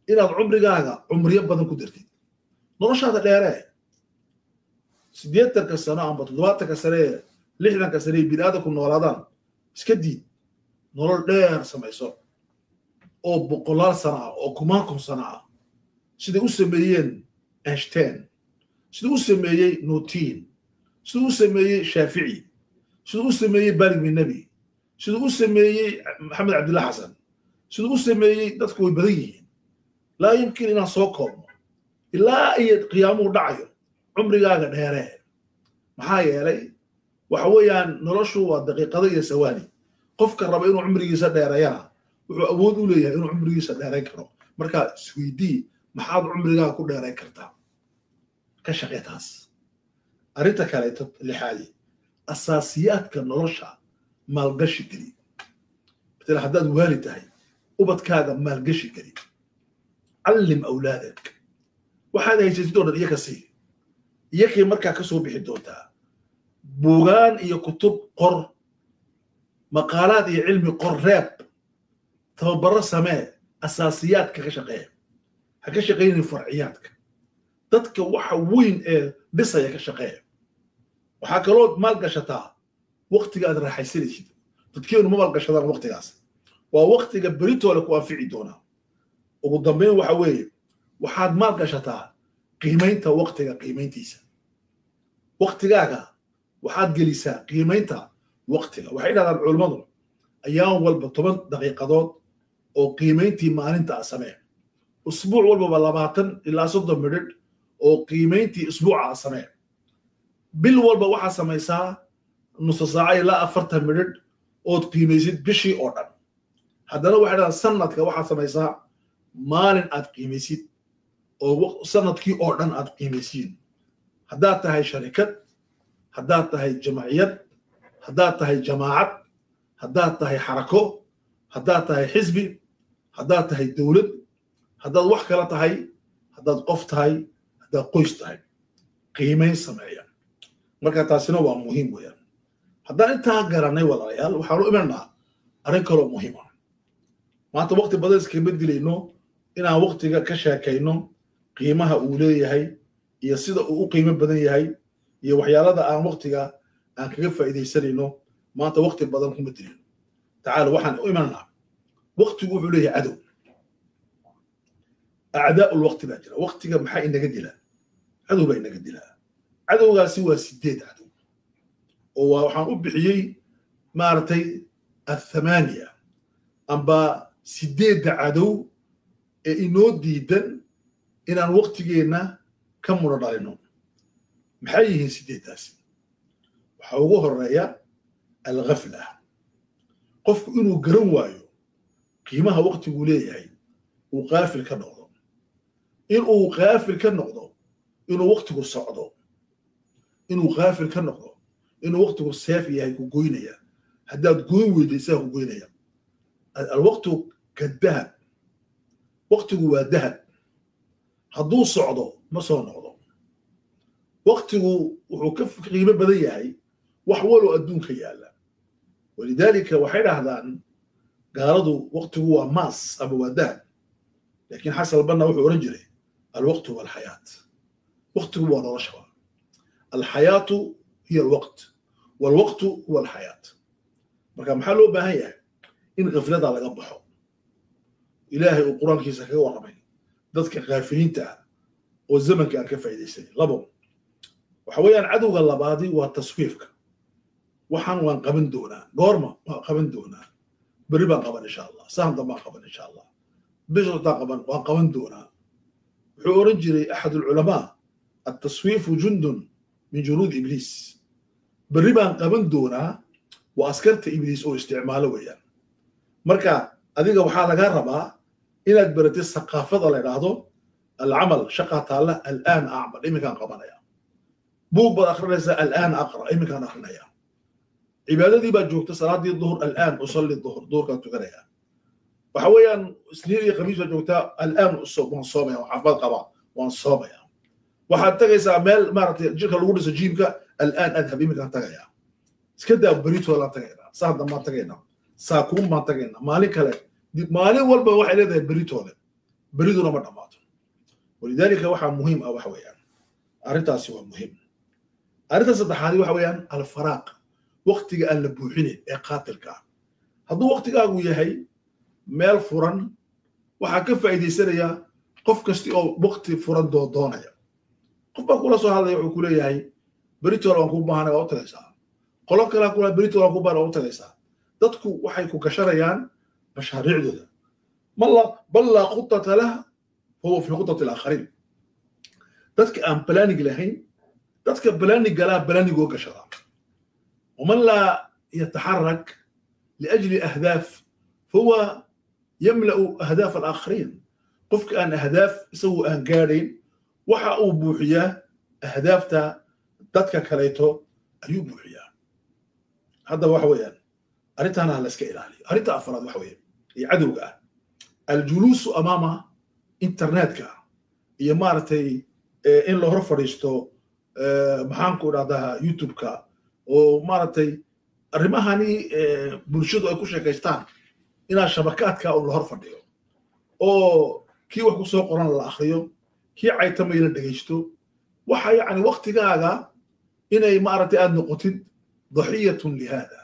inaad cumrigaaga cumriyo badan ku dartid, noloshaada dheeree. 80-ka sano amba 70-ka sane, 60-ka sane ee bini'aadanku noolaadaan iska diid. Nolol dheer samayso oo boqolaal sano ah oo kumaan kun sano ah, siday u sameeyeen Einstein, siduu u sameeyey Newton, siduu u sameeyey Shaafici, siduu u sameeyey Baligmi Nebi, siduu u sameeyey Maxamed Cabdillah Xasan, siduu u sameeyey. Dadku way badan yihiin, laa yumkin inaan soo koobno ilaa iyo qiyaamuhu dhacayo. Cumrigaaga dheeree. Maxaa yeelay waxa weeyaan noloshu waa daqiiqado iyo sawaani. Qofka raba inuu cumrigiisa dheereeyana wuxuu awood u leeyahay inuu cumrigiisa dheerayn karo. Marka isweydii, maxaad cumrigaaga ku dheerayn kartaa? Ka shaqee taas. Arrinta kaleeto lixaadi, asaasiyaadka nolosha maalgashi geli. Matala haddaad waali tahay, ubadkaaga maalgashi geli. Callim awlaadak. Waxaad haysatid oo dhan iyaka sii, iyakay markaa ka soo bixi doontaa. Buugaan iyo kutub qor, maqaalaad iyo cilmi qor, reeb, tababaro samee, asaasiyaadka ka shaqeeya. Ha ka shaqaynin farciyaadka. Dadka waxa weyn ee dhisaya ka shaqeeya. Waxaa kaloo maalgashataa waqtiga aad raaxaysanaysid. Dadkeenu ma maalgashadaan waqtigaas. Waa waqtiga beritoole ku anfici doonaa. Ugu dambeyn waxa weeye waxaad maalgashataa qiimaynta waqtiga, qiimayntiisa. Waqtigaaga waxaad gelisaa qiimaynta waqtiga. Waxay dhahdaan culummadu ayaan walba 10 daqiiqadood oo qiimayntii maalinta a samee, usbuuc walbaba 20 ilaa 30 midhidh oo qiimayntii usbuuca a samee, bil walba waxaad samaysaa nusa saaco ilaa 40 midhidh ood qiimaysid bishii oo dhan. Haddana waxay dhahdaan sanadka waxaad samaysaa maalin aad qiimaysid oo sanadkii oo dhan aad qiimaysiin. Haddaad tahay sharikad, haddaad tahay jamaciyad, haddaad tahay jamaacad, haddaad tahay xarako, haddaad tahay xisbi, haddaad tahay dowlad, haddaad wax kala tahay, haddaad qof tahay, haddaad qoys tahay, qiimayn sameeya. Marka taasina waa muhiim weeyaan. Haddaan intaa garanay, walaalayaal, waxaanu imanaa arrin kaloo muhiim ah. Maanta waqti badan iskama dilayno inaan waqtiga ka sheekayno, qiimaha uu leeyahay iyo sida uu u qiimo badan yahay iyo waxyaalada aan waqtiga aan kaga faa'iidaysanayno. Maanta waqti badan kuma dilayno. Tacaala, waxaan u imanaa waqtigu wuxuu leeyahay cadow. Acdaa'u lwaqti baa jira. Waqtiga maxaa inaga dilaa? Cadow baa inaga dilaa. Cadowgaasi waa sideed cadow oo waa waxaan u bixiyey maaragtay athamaaniya amba sideedda cadow ee inoo diidan inaan waqtigeenna ka mudho dhalino. Maxay yihiin sideeddaasi? Waxaa ugu horeeya alghafla, qofku inuu garan waayo qiimaha waqtiguu leeyahay. Uu qaafil ka noqdo, inuu qaafil ka noqdo inuu waqtigu socdo, inuu qaafil ka noqdo inuu waqtigu seef yahay ku goynaya. Haddaad goyn weydo, isaga ku goynaya. Alwaqtu kadahab, waqtigu waa dahab, hadduu socdo ma soo noqdo. Waqtigu wuxuu ka qiimo badan yahay wax walow adduunka yaalla. Walidaalika waxay dhahdaan gaaladu waqtigu waa maas ama waa dahab, laakiin Xasan Albanna wuxuu oran jiray: alwaqtu huwa alxayaat, waqtigu waa nolosha. Alxayaatu hiya alwaqt walwaqtu huwa alxayaat. Marka maxaa loo baahan yahay? In khaflada laga baxo. Ilaahay uu Qur-aankiisa kaga warramay dadka kaafiriinta ah oo zamanka aan ka faa'iidaysanin. Labo waxa weeyaan, cadowga labaadi waa taswiifka. Waxaan waan qaban doonaa, goorma waan qaban doonaa, berri baan qaban insha Allah, sahan dambaan qaban insha Allah, bishataan qaban, waan qaban doonaa. Wuxuu oran jiray axad alculamaa: altaswiifu jundun min junuud Ibliis. Berri baan qaban doonaa waa askarta Ibliis oo isticmaalo weeyaan. Marka adiga waxaa lagaa rabaa inaad baratid saqaafada la idhaahdo alcamal. Shaqaa taalla, alaan acmal, iminkaan qabanaya. Buug baad akrinaysaa, alaan aqra, iminkaan akrinaya. Cibaadadii baad joogta, salaadii duhur, alaan usalli duhur, duhurkaan tukanaya. Waxa weeyaan Isniin iyo Khamiis baad joogtaa, alaan waan soomaya, waan caafimaad qabaa, waan soomaya. Waxaad tagaysaa meel maaragtay jirka lagu dhiso, jiimka, alaan adhab, iminkaan tagaya. Iska daa beritoolaan tagaynaa, saa dambaan tagaynaa, saakuun baan tagaynaa, maalin kale. Maalin walba waxay leedahay beritoole, beriduna ma dhammaato. Walidaalika waxaa muhiim ah waxa weeyaan, arrintaasi waa muhiim. Arrinta saddexaadi waxa weeyaan alfaraaq, waqtiga aan la buuxinin ee qaatilka ah. Hadduu waqtigaagu yahay meel furan, waxaa ka faa'iidaysanaya qof kasti oo waqti furan doodoonaya. Qof baa kula soo hadlaya, wuxuu ku leeyahay: "Beritoole waan kuu baahanay." Waa u tagaysaa. Qolo kalaa kula: "Beritoole waan kuu baahanay." Waa u tagaysaa. Dadku waxay ku gashanayaan mashaariicdooda. Bal laa khutata lah fahuwa fi khutati alaakhariin. Dadka aan planning lahayn, dadka planning galaa planning oo gashada. ومن لا يتحرك لأجل أهداف فهو يملأ أهداف الآخرين. Qofka aan ahdaaf isagu aan gaadhayn waxa uu buuxiyaa ahdaafta dadka kaleeto ayuu buuxiyaa. Haddaba waxa weeyaan arrintaana ha la iska ilaaliyo. Arrinta afraad waxa weeyaan ee cadowga ah: aljuluusu amaama internetka iyo maaragtay in la hor fadhiisto, maxaan ku dhahdaa, YouTube-ka oo maaragtay arrimahani bulshadu ay ku sheekaystaan, inaa shabakaadka un la hor fadhiyo oo kii wax ku soo qoran la akriyo, kii caytamay la dhegaysto. Waxa yacni waqtigaaga inay maaragtay aad noqotid daxiyatun lihaada,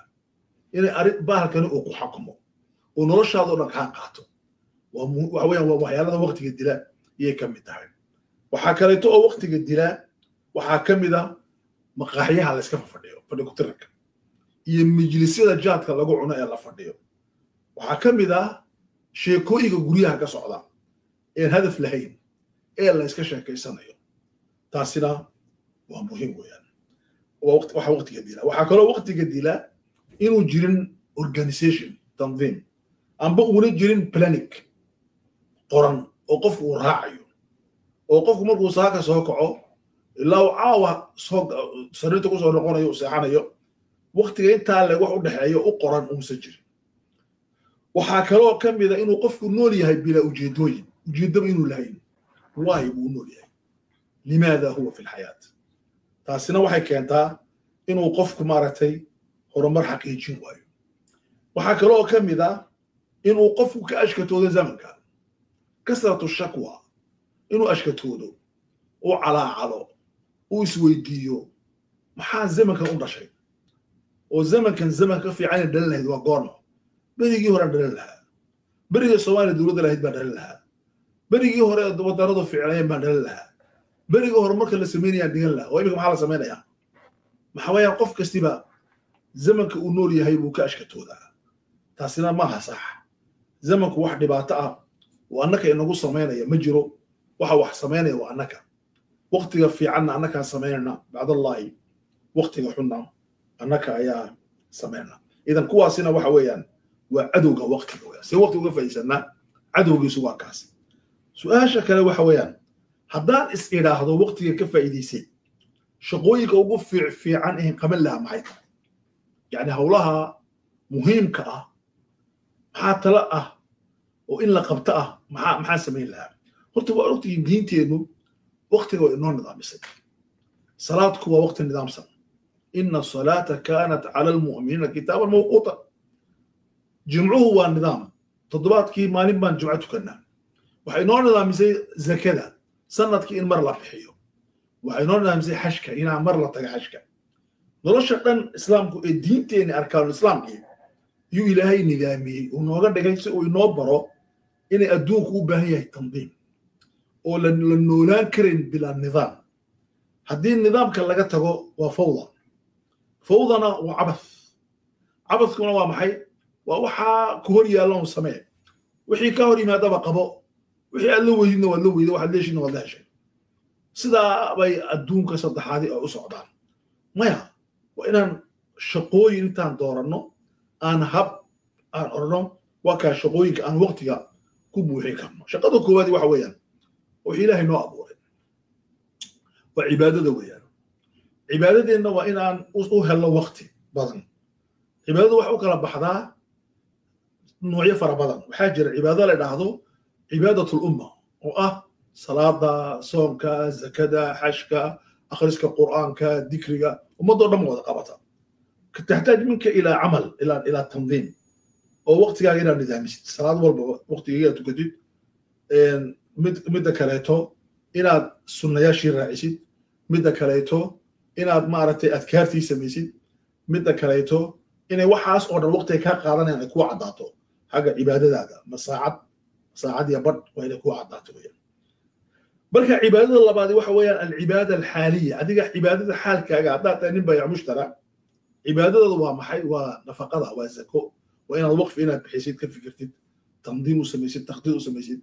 inay arrin bahalkani uu ku xakumo oo noloshaada o dhan kaa qaato, waxa weeyaan waa waxyaalada waqtiga dila iyay ka mid tahay. Waxaa kaleeto oo waqtiga dila waxaa ka mid a maqaaxyaha la iska fadhiyo, fadhi kutirarka iyo majlisyada jaadka lagu cuno ee la fadhiyo. Waxaa ka mid ah sheekooyinka guryaha ka socda een hadaf lahayn ee la iska sheekaysanayo. Taasina waa muhiim weeyaan, waxa waqtiga dila. Waxaa kaloo waqtiga dila inuu jirin organization, tandiim, amba uuna jirin planning qoran oo qofku uu raacayo, oo qofku markuu saaka soo kaco ilaa uu caawa soo sariirta kusoo noqonayo, uu seexanayo, waqtiga intaa leg wax u dhexeeyo u qoran uusan jirin. Waxaa kaloo ka mid a inuu qofku nool yahay bilaa ujeedooyin, ujeeddaba inuu lahayn. Waay buu u nool yahay? Limaada huwa fi lxayaat? Taasina waxay keentaa inuu qofku maaragtay horumar xaqiijin waayo. Waxaa kaloo ka mid a inuu qofku ka ashkatoodo zamanka, kasratu shakwa, inuu ashkatoodo, uu calaacalo, uu isweydiiyo: maxaa zamankan u dhashay? Oo zamankan zaman ka fiican dhalan lahayd waa goorma? Berigii horaan dhalan lahaa, berigii Soomaaliya dowladda lahayd baan dhalan lahaa, berigii hore wadanadu fiicnayeen baan dhalan lahaa, berigii hore marka la samaynayaan dhigan lahaa. Oo iminka maxaa la samaynayaa? Maxaa weeyaan, qof kastiba zamanka uu nool yahay buu ka ashkatoodaa. Taasina maaha sax. Zamanku wax dhibaato ah oo annaka inagu samaynaya ma jiro. Waxa wax samaynaya waa annaka. Waqtiga fiicanna annakaan samaynayna bacdallahi, waqtiga xunna annaka ayaa samaynana. Idan kuwaasina waxa weeyaan waa cadowga waqtiga weeyaan. See waqti uga faa'iidaysanaa? Cadowgiisu waa kaas. Su-aasha kale waxa weeyaan, haddaan is idhaahdo waqtiga ka faa'iidaysay, shaqooyinka ugu fiican ahin qaban lahaa maxay tahay? Yacni howlaha muhiimka ah maxaa talo ah oo in la qabto ah, maxaa samayn lahaa? Horta waa ogtihiin diinteennu waqtiga waa inoo nidaamisay. Salaadku waa waqti nidaamsan. Ina asalaata kaanat cala almu'miniina kitaaban mawquuta. Jimcuhu waa nidaam, toddobaadkii maalin baan jimco tukannaa. Waxay inoo nidaamisay zakada, sanadkii in mar la bixiyo. Waxay inoo nidaamisay xashka, inaa mar la taga xashka. Nolosha dhan islaamku ee diinteenni arkaanul islaamkii yuu Ilaahay nidaamiyey, uu nooga dhigay si uu inoo baro inay adduunku u baahan yahay tandiim, oo la noolaan karin bilaa nidaam. Haddii nidaamka laga tago waa fawda, fawdana waa cabath, cabathkuna waa maxay? Waa waxaa ku hor yaalla un samee, wixii ka hor yimaadaba qabo, wixii aad la weydidna waad la weyday, waxaad leeshidna waad la heshay. Sidaa bay adduunka saddexaadii ay u socdaan. Maya, waa inaan shaqooyin intaan dooranno aan hab aan orno, waa kaa shaqooyinka aan waqtiga ku buuxin karno. Shaqada koowaadi waxa weeyaan wuxuu Ilaahay noo abuuray, waa cibaadada weeyaan. Cibaadadeenna waa inaan u helno waqti badan. Cibaadadu waxa u kala baxdaa noocyo fara badan. Waxaa jira cibaado la idhaahdo cibaadatul umma, oo ah salaada, soonka, zakada, xashka, akhriska qur'aanka, dikriga, ummadoo dhan wada qabata. Taxtaaj minka ilaa camal, ilaa tandiim, oo waqtigaaga inaad nidaamisid, salaad walba waqtigaaga inaad tukatid, midda kaleeto inaad sunnayaashii raacisid, midda kaleeto inaad maaragtay adkaartii samaysid, midda kaleeto inay waxaas oo dhan waqtiga kaa qaadanayaan ay kuu caddaato xagga cibaadadaada. Ma saacad, saacad iyo badh, waa inay kuu caddaato weeyaan. Marka cibaadada labaadi waxa weeyaan alcibaada alxaaliya, adiga cibaadada xaalkaaga. Haddaad tahay nin bayac mushtara, cibaadadooda waa maxay? Waa nafaqada, waa zako, waa inaad waqfi inaad bixisid ka fikirtid, tandiim u samaysid, takhdiid u samaysid.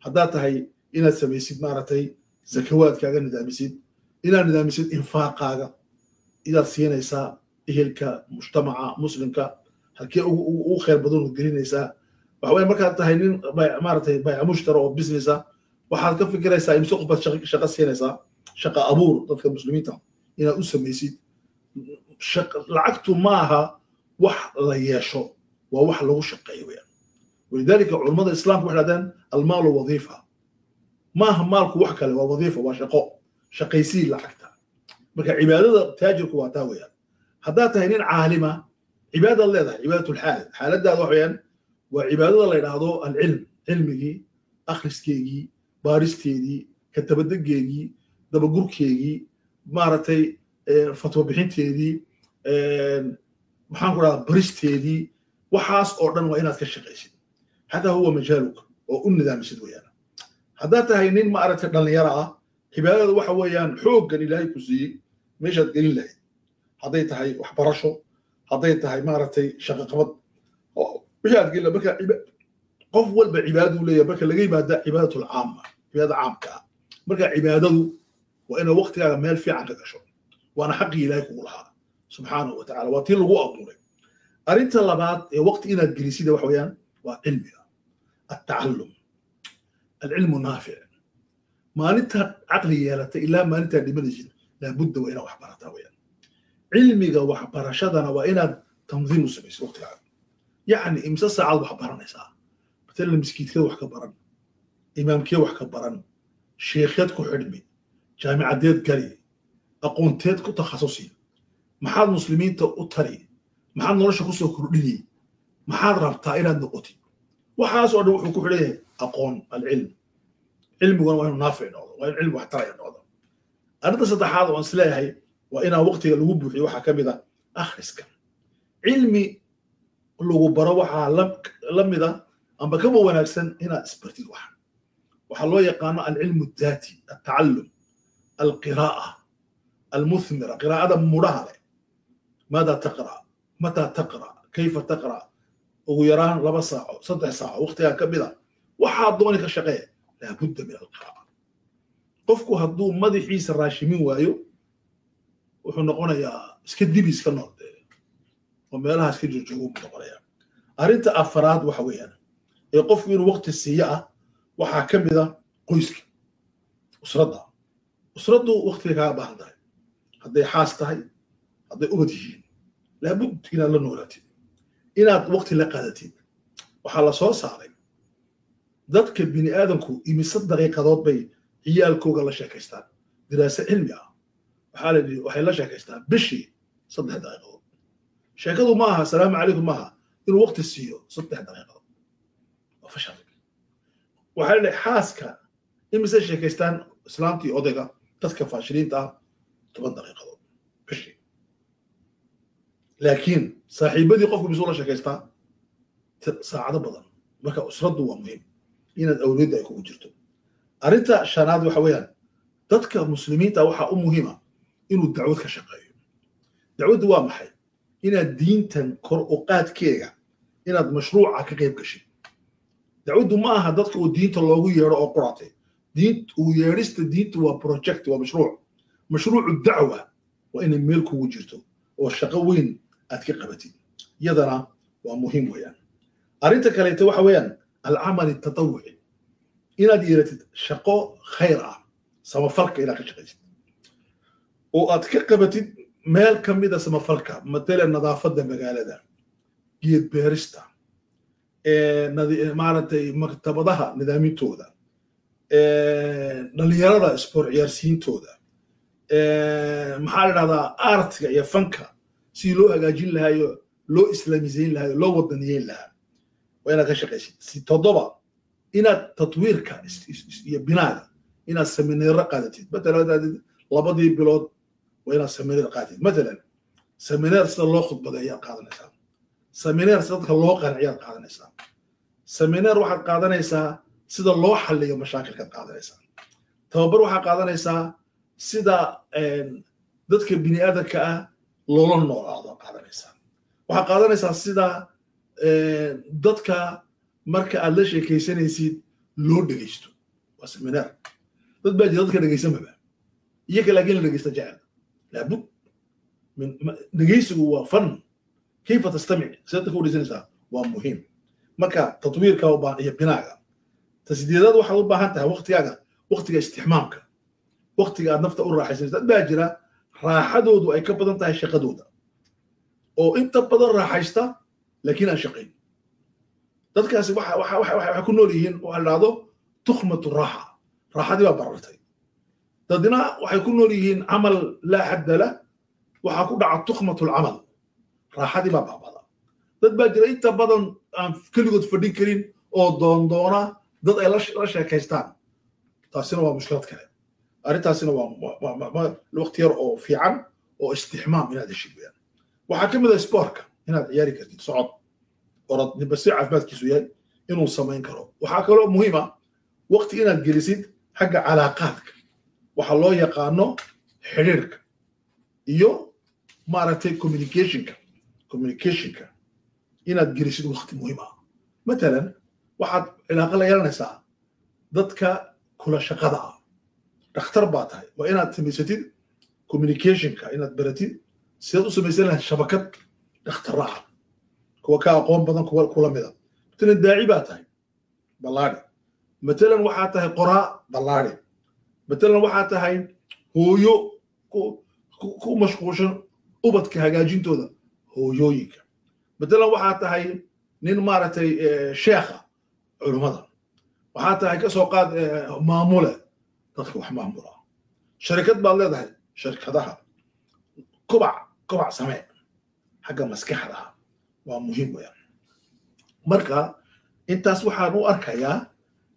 Haddaad tahay inaad samaysid maaragtay zakawaadkaaga nidaamisid, inaad nidaamisid infaaqaaga, inaad siinaysaa ehelka, mujtamaca muslimka, halkee ugu khayr badan ood gelinaysaa. Waxa weeye markaad tahay nin maaragtay bayca mushtara oo business ah, waxaad ka fikiraysaa imse qof baad shaqo siinaysaa, shaqa abuur dadka muslimiinta inaad u samaysid. Lacagtu maaha wax la yeesho, waa wax lagu shaqeeyo weyaan. Walidaalika culummada islaamka waxay dhahdeen almaalu wadiifa. Maaha maalku wax kale, waa wadiifa, waa shaqo, shaqaysii lacagta. Marka cibaadada taajirku waa taa weeyaan. Haddaad tahay nin caalima, cibaadaad leedahay, cibaadatul xaal. Xaaladaada wax weeyaan waa cibaadada la yidhaahdo alcilm, cilmigii akhriskeegii, baaristeedii, katabadegeegii, dabagurkeegii, maaragtay fatwo bixinteedii, maxaan ku dhahdaa, baristeedii, waxaas oo dhan waa inaad ka shaqaysid. Hada huwa majaaluk oo u nidaamisid weeyaan. Haddaad tahay nin maaragtay dhallinyaro ah, cibaadada waxa weeyaan xooggan Ilaahay ku siiyey meeshaad gelin lahayd, hadday tahay waxbarasho, hadday tahay maaragtay shaqo qabad, wixii aad gelin. Marka qof walba cibaadadu leeyahay marka laga yimaada cibaadatul caama, cibaadada caamka ah. Marka cibaadadu waa inaad waqtigaaga meel fiican ka gasho, waana xaqii Ilaahay kugu lahaa subxaanahu wa tacala, waa tii lagu abuuray. Arrinta labaad ee waqti inaad gelisida waxa weeyaan waa cilmiga, altacallum, alcilmu naafic. Maalintaad caqli yeelatay ilaa maalintaad dhimanaysid, laabudda waa inaad wax barataa weeyaan. Cilmiga waxbarashadana waa inaad tandiim u samaysid waqtigaaga, yacni imse saacaad wax baranaysaa? Matalan miskiidkada wax ka baran, imaamkee wax ka baran, sheekhyad ku xidhmi, jaamicadeed gali, aqoonteed ku takhasusi, maxaad muslimiinta u tari, maxaad nolosha kusoo kordhini, maxaad rabtaa inaad noqotid? Waxaas oo dhan wuxuu ku xidhan yahay aqoon, alcilm. Cilmiguna waa inuu naafic noqdo, waa in cilmi wax taraya noqdo. Arrinta saddexaad oo aan isleeyahay waa inaa waqtiga lagu buuxiyo waxaa ka mid ah akhriska. Cilmi lagu baro waxaa la mid ah amba kaba wanaagsan inaad isbartid. Waxa waxaa loo yaqaano alcilmu addaati, altacallum, alqiraa'a almuthmira, qiraa'ada mudhaha leh. Maada taqra', mataa taqra', kayfa taqra'? Ugu yaraan 2 saaco, 3 saaco waqtigaa ka mid a waxaa dooni ka shaqee, laabudda min alqiraa'a. Qofku hadduu madaxiisa raashimin waayo, wuxuu noqonayaa iska dibi, iska nool oo meelaha iska joojoogo buu noqonayaa. Arrinta afaraad waxa weeyaan ee qofku inuu waqti siiyo ah waxaa ka mid a Qoyska, usradda, usraddu waqtiga kaaga baahan tahay, hadday xaas tahay, hadday ubad yihiin, laabud inaad la noolaatid, inaad waqti la qaadatid. Waxaa la soo saaray dadka bini aadamku imise daqiiqadood bay ciyaalkooga la sheekaystaan. Diraase cilmi ah waxaa la yidhi waxay la sheekaystaan bishii 3 daqiiqadood. Sheekadu ma aha asalaamu calaykum, maaha inuu waqti siiyo 3 daqiiqadood, waa fashal. Waxaa la yidhi xaaska imise sheekaystaan, islaamtii odayga, dadka faashiliinta ah 10 daqiiqadood bishii. Laakiin saaxiibadii qofku misuu la sheekaystaa saacado badan. Marka usraddu waa muhiim inaad awliyadda ay kugu jirto. Arrinta shanaad waxa weeyaan, dadka muslimiinta waxaa u muhiima inuu dacwad ka shaqeeyo. Dacwaddu waa maxay? Inaad diintan kor u qaadkeega inaad mashruuca ka qayb gashid. Dacwaddu ma aha dadka uu diinta loogu yeedho oo quratay. Diint uu yeedhista diintu waa project, waa mashruuc. Mashruucu dacwa waa inay meel kugu jirto oo shaqo weyn aad ka qabatid, iyadana waa muhiim weeyaan. Arrinta kaleeto waxa weeyaan alcamal tatawuci, inaad yeelatid shaqo khayr ah, samafalka inaad ka shaqaysid oo aad ka qabatid meel ka mida samafalka, matalan nadaafadda magaalada, geed beerista, maaragtay maktabadaha nidaamintooda, dhalinyarada isboort ciyaarsiintooda, maxaa la dhahdaa, artiga iyo fanka sidii loo hagaajin lahaayo, loo islaamiseyn lahayo, loo wadaniyeyn lahaa, waa inaad ka shaqaysid. Si toddoba, inaad tatwiirka iyo binaaga inaad semineero qaadatid. Matalan labadii bilood waa inaad semineer qaadatid. Matalan semineer sida loo khudbadeeyaad qaadanaysaa, semineer sida dadka loo qanciyaad qaadanaysaa, semineer waxaad qaadanaysaa sida loo xalliyo mashaakilkaad qaadanaysaa, tababar waxaad qaadanaysaa sida dadka bini aadamka ah loola noolaado qaadanaysaa, waxaad qaadanaysaa sida dadka marka aad la sheekaysanaysid loo dhegeysto. Waa semineer. Dad baa jira dadka dhegeysanbaba iyaga, laakiin la dhegeysta jecel. Laabud dhegeysigu waa fan, kayfa tastamic, sida dadka u dhegeysanaysaa waa muhiim. Marka tatwiirka u baahan iyo binaaga. Ta sideedaad, waxaad u baahan tahay waqtigaaga, waqtiga istixmaamka, waqtiga aad nafta u raaxaysanaysa. Dad baa jira raaxadoodu ay ka badan tahay shaqadooda, oo inta badan raaxaysta laakiin aan shaqayn. Dadkaasi waxay ku nool yihiin waxa la dhahdo tukhmatu raaxa, raaxadii baa barartay. Dadna waxay ku nool yihiin camal laa xadda lah, waxaa ku dhaca tukhmatu lcamal, raaxadii baa baabada. Dad baa jira inta badan aan keligood fadhin karin oo doondoona dad ay la sheekaystaan, taasina waa mushkilad kale. Arrintaasina waa waqti yar oo fiican oo istixmaam inaad heshid weyaan. Waxaa ka mid ah spoortka inaad ciyaari kartid, socod, orod, ninba si caafimaadkiisu yahay inuu samayn karo. Waxaa kaloo muhiim ah waqti inaad gelisid xagga calaaqaadka, waxa loo yaqaano xidhiirka iyo maaragtay communicationka. Communicationka inaad gelisid waqti muhiim ah. Matalan waxaad cilaaqa la yeelanaysaa dadka kula shaqada ah. Dhakhtar baa tahay, waa inaad samaysatid communicationka, inaad baratid sidaad u samaysan lahayd shabakad dhakhtarra ah, kuwa ka aqoon badan, kuwa kula mida. Matalan daaci baa tahay, ballaadhi. Matalan waxaa tahay qoraa, ballaadhi. Matalan waxaa tahay hooyo ku mashquulshan ubadka hagaajintooda, hooyooyinka. Matalan waxaa tahay nin maaragtay sheekha culummada, waxaa tahay kasoo qaad maamule, dadka wax maamula. Sharikad baad leedahay, shirkadaha kobac, kobac samee xagga maskaxda ah, waa muhiim weeyaan. Marka intaas waxaan u arkayaa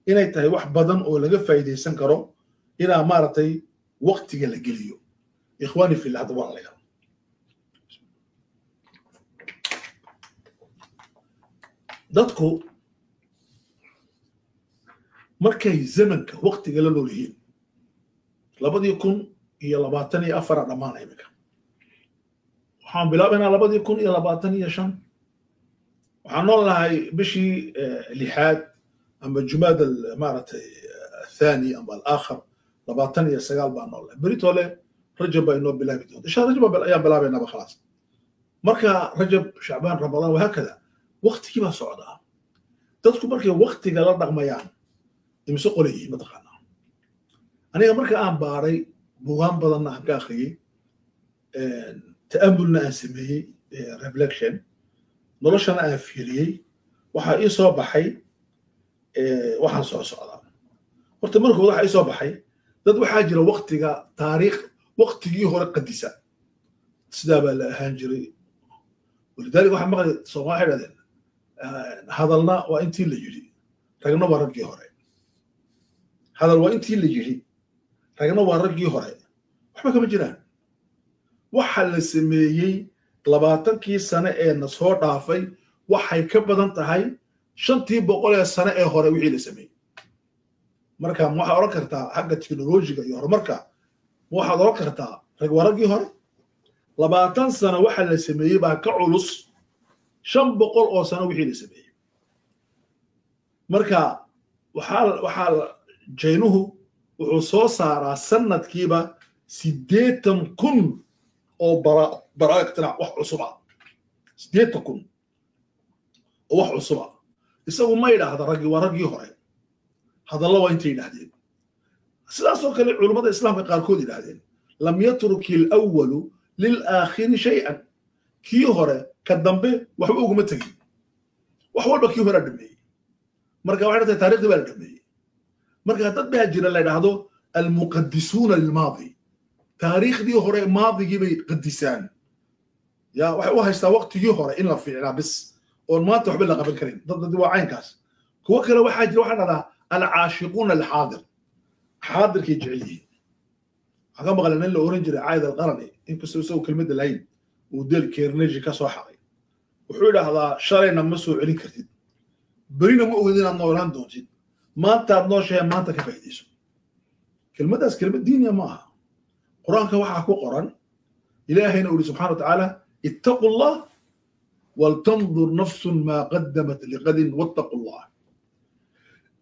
inay tahay wax badan oo laga faa'iidaysan karo inaa maaragtay waqtiga la geliyo. Ikhwaani fillah, hadda walaalayaal, dadku markay zamanka waqtiga la nool yihiin, 2024 dhammaana iminka, waxaan bilaabaynaa 2025. Waxaan nool nahay bishii lixaad ama jumaad maaragtay athani ama alaakhar, 29 baan nool nahay. Beritole Rajab baa inoo bilaabi doonta insha Rajab ayaan bilaabaynaba khalaas. Marka Rajab, Shacbaan, Ramadaan, wahaakada, waqtigii baa socdaa. Dadku markay waqtiga la dhaqmayaan imise qole yihiin mataqaanaa? Aniga marka aan baaray buugaan badanna aan ka akhriyey, ta'amulna aan sameeyey, reflection, noloshana aan fiiriyey, waxaa ii soo baxay waxaan soo socdaa. Horta markood waxaa ii soo baxay dad waxaa jira waktiga taariikh waktigii hore qadisa, sidaa baa la ahaan jiray. Walidaalika waxaa maqlay Soomaali waxay dhahdeen hadalna waa intii la yidhi, ragna waa raggii hore. Hadal waa intii la yidhi, ragna waa raggii hore. Waxba kama jiraan. Waxa la sameeyey 20kii sane ee na soo dhaafay waxay ka badan tahay 500 ee sane ee hore wixii la sameeyey. Marka ma waxaad odhan kartaa xagga teknolojiga iyo horumarka, ma waxaad odhan kartaa rag waa raggii hore? 20 sano waxa la sameeyey baa ka culus 500 oo sano wixii la sameeyey. Marka waxaa Jaynuhu wuxuu soo saaraa sanadkiiba 80,000 oo baraa iqtiraac wax cusub ah, 80,000 oo wax cusub ah. Isagu ma yidhaahda raggii waa raggii hore, hadalla waa intay yidhaahdeen. Sidaasoo kale culummada islaamka qaarkood yidhaahdeen lam yatruki alawalu lilaakhiri shay-an, kii hore ka dambe waxba uguma tegin, wax walba kii horaa dhameeyey. Marka waxay tahay taariikhdii baa la dhameeyey. Marka dad baa jira la yidhaahdo almuqadisuuna lilmaadi, taariikhdii hore maadigii bay qadisaan. Ya waxay u haystaa waqtigii hore in la fiicnaa bis oon maanta waxba la qaban karin. Dad waa caynkaas. Kuwo kale waxaa jira waxaa dhahdaa alcaashiquuna alxaadir, xaadirkay jecel yihiin. Waxaan ka maqlay nin la oran jiray Caayid Alqarani, inkastoo isagu kelmadda lahayn uu Del Kerneji ka soo xaday. Wuxuu idhaahdaa shalayna ma soo celin kartid, berina ma ogid inaad noolaan doontid, maantaad nooshahay maanta ka faa'iidayso. Kelmaddaas kelmad diiniya ma aha. Qur-aanka waxaa ku qoran, Ilaahayna uu yidhi subxana wa tacaala ittaqu Allah waltandur nafsun maa qaddamat liqadin wattaqu Allah.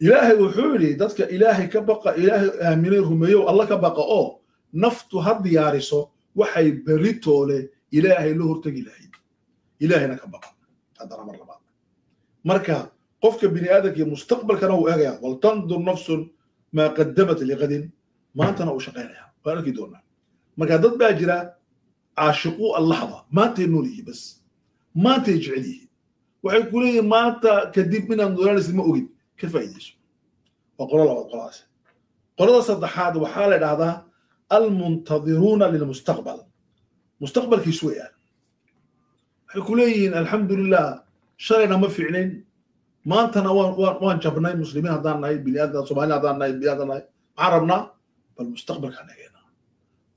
Ilaahay wuxuu yidhi dadka Ilaahay ka baqa, Ilaahay aaminay rumeeyow, Alla ka baqa oo naftu ha diyaariso waxay beritoole Ilaahay la hortegi lahayd, Ilaahayna ka baqa. Haddana mar labaad marka qofka bini aadamkii mustaqbalkana uu eegaya waltandur nafsun maa qaddamat liqadin, maantana uu shaqaynaya, waan arki doonaa. Marka dad baa jira caashiquu allaxda, maantay nool yihiin, bas maantay jecel yihiin. Waxay ku leeyihiin maanta kadib inaad noolaanaysid ma ogid, ka faa'iidayso. Waa qolo labaad qoladaas. Qolada saddexaad waxaa la idhahdaa almuntadiruuna lilmustaqbal, mustaqbalkiisu weeyaan. Waxay ku leeyihiin alxamdulilah shalayna ma fiicnayn, maantana waan jabnay, muslimiin haddaan nahay, biniaadam Soomaali haddaan nahay, biniaadam nahay, maxaan rabnaa? Bal mustaqbalkaan egeynaa.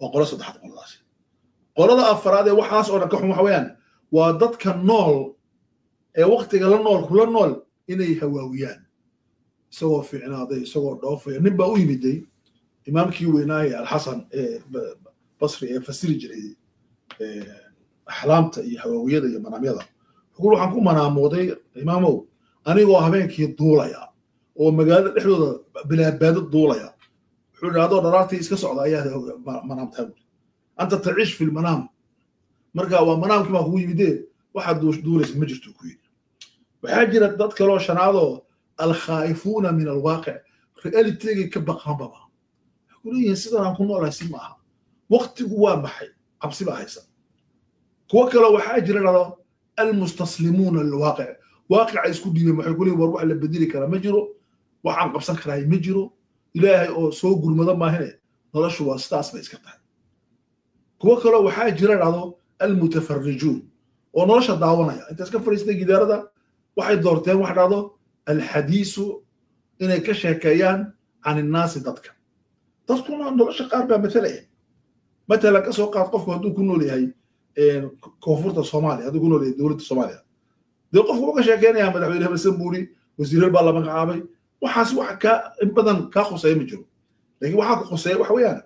Waa qolo saddexaad qoladaasi. Qolada afaraad ee waxaas oo dhan ka xun waxa weeyaan waa dadka nool ee waqtiga la nool kula nool inay hawaawiyaan, isagoo fiicnaaday, isagoo dhoofaya. Nin baa u yimiday imaamkii weynaaye Alxasan ee Basri ee fasiri jiray axlaamta iyo hawaawiyada iyo manaamyada. Wuxuu waxaan ku manaamooday imaamow anigoo habeenkii duulaya oo magaalada dhexdooda bilaabaado duulaya. Wuxuu yidhi adoo dharaartii iska socda ayaa manaamtaa buuri, anta taciish fi lmanaam. Marka waa manaamkii baa kugu yimidee waxaad duulaysa ma jirto ku yidhi. Waxaa jira dad kaloo shanaadoo alkhaa'ifuuna min alwaaqic, realitygay ka baqaanbaba. Waxay ku leeyihiin sidan aan ku noolahay si ma aha, waqtigu waa maxay, cabsi baa haysa. Kuwo kaloo waxaa jira dhado almustaslimuuna lilwaaqic, waaqica isku dhiibeen. Waxay ku leeyihin war wax la bedeli karaa ma jiro, waxaan qabsan karaa ma jiro, Ilaahay oo soo gurmado maahine noloshu waa sidaas bay iska tahay. Kuwo kaloo waxaa jira dhado almutafarijuun oo nolosha daawanaya, inta iska fadhiistay gidaarada waxay doorteen wax dhahdo alxadiisu, inay ka sheekeeyaan can innaasi dadka. Dadkuna nolosha qaar baa matalaya. Matalan ka soo qaad qofku hadduu ku nool yahay koonfurta Soomaaliya, hadduu ku nool yahay dowladda Soomaaliya, dee qofku wuxuu ka sheekeynayaa madaxweyne Hebelsan buuri, wasiirar baa la magacaabay, waxaas wax ka in badan kaa khuseeya ma jiro. Laakiin waxaa ku khuseeya waxa weeyaan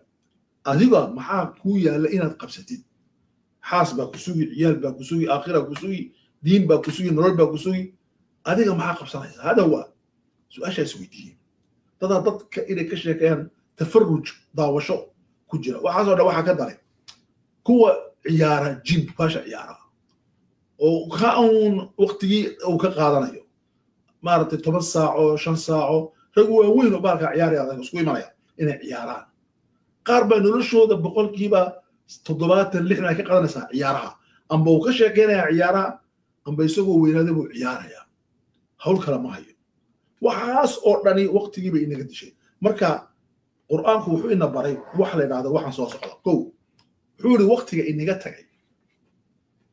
adiga maxaa kuu yaalla inaad qabsatid. Xaas baa ku sugi, ciyaal baa ku sugi, aakhira ku sugi, diin baa ku sugi, nolol baa ku sugi, adiga maxaa qabsanaysaa? Hada waa su-aashaa is weydiiyey. Dadaa dadka inay ka sheekeeyaan tafaruj daawasho ku jira, waxaasoo dhan waxaa ka daray kuwa ciyaara jim baasha ciyaara oo ka uun waqtigii uu ka qaadanayo maaragtay 10 saaco 5 saaco, rag waaweyn oo baalka ciyaaraya adag isku imanaya inay ciyaaraan. Qaar baa noloshooda 70% 60% ay ka qaadanaysaa ciyaaraha, amba uu ka sheekeynayaa ciyaaraha, amba isagoo weynaaday buu ciyaarayaa, hawl kale ma hayo. Waxaas oo dhani waqtigii bay inaga dishay. Marka qur'aanku wuxuu ina baray wax la yidhahdo waxaan soo socda. Kow, wuxuu yidhi waqtiga inaga tagay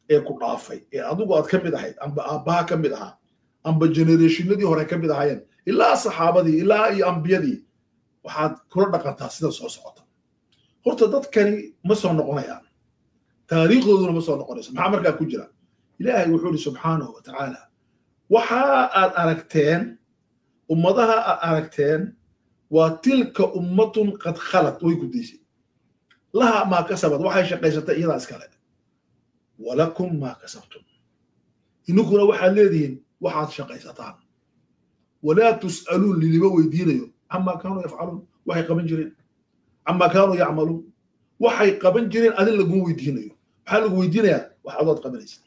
ee ku dhaafay ee adigu aad ka mid ahayd, amba aabbaha ka mid ahaa, amba generationadii hore ka mid ahaayeen, ilaa saxaabadii ilaa iyo ambiyadii, waxaad kula dhaqantaa sida soo socota. Horta dadkani ma soo noqonayaan, taariikhdooduna ma soo noqonayso. Maxaa markaa ku jira? Ilaahay wuxuu yidhi subxaanahu wa tacaala, waxa aad aragteen ummadaha aad aragteen waa tilka ummatun qad khalat, way gudaysay, laha maa kasabad, waxay shaqaysatay iyadaa iskale, walakum maa kasabtum, ininkuna waxaad leedihiin waxaad shaqaysataan, walaa tus'aluun, lilima weydiinayo camaa kaanuu yafcaluun, waxay qaban jireen, camaa kaanuu yacmaluun, waxay qaban jireen adin laguma weydiinayo. Maxaa lagu weydiinayaa? Wax adood qabanaysa.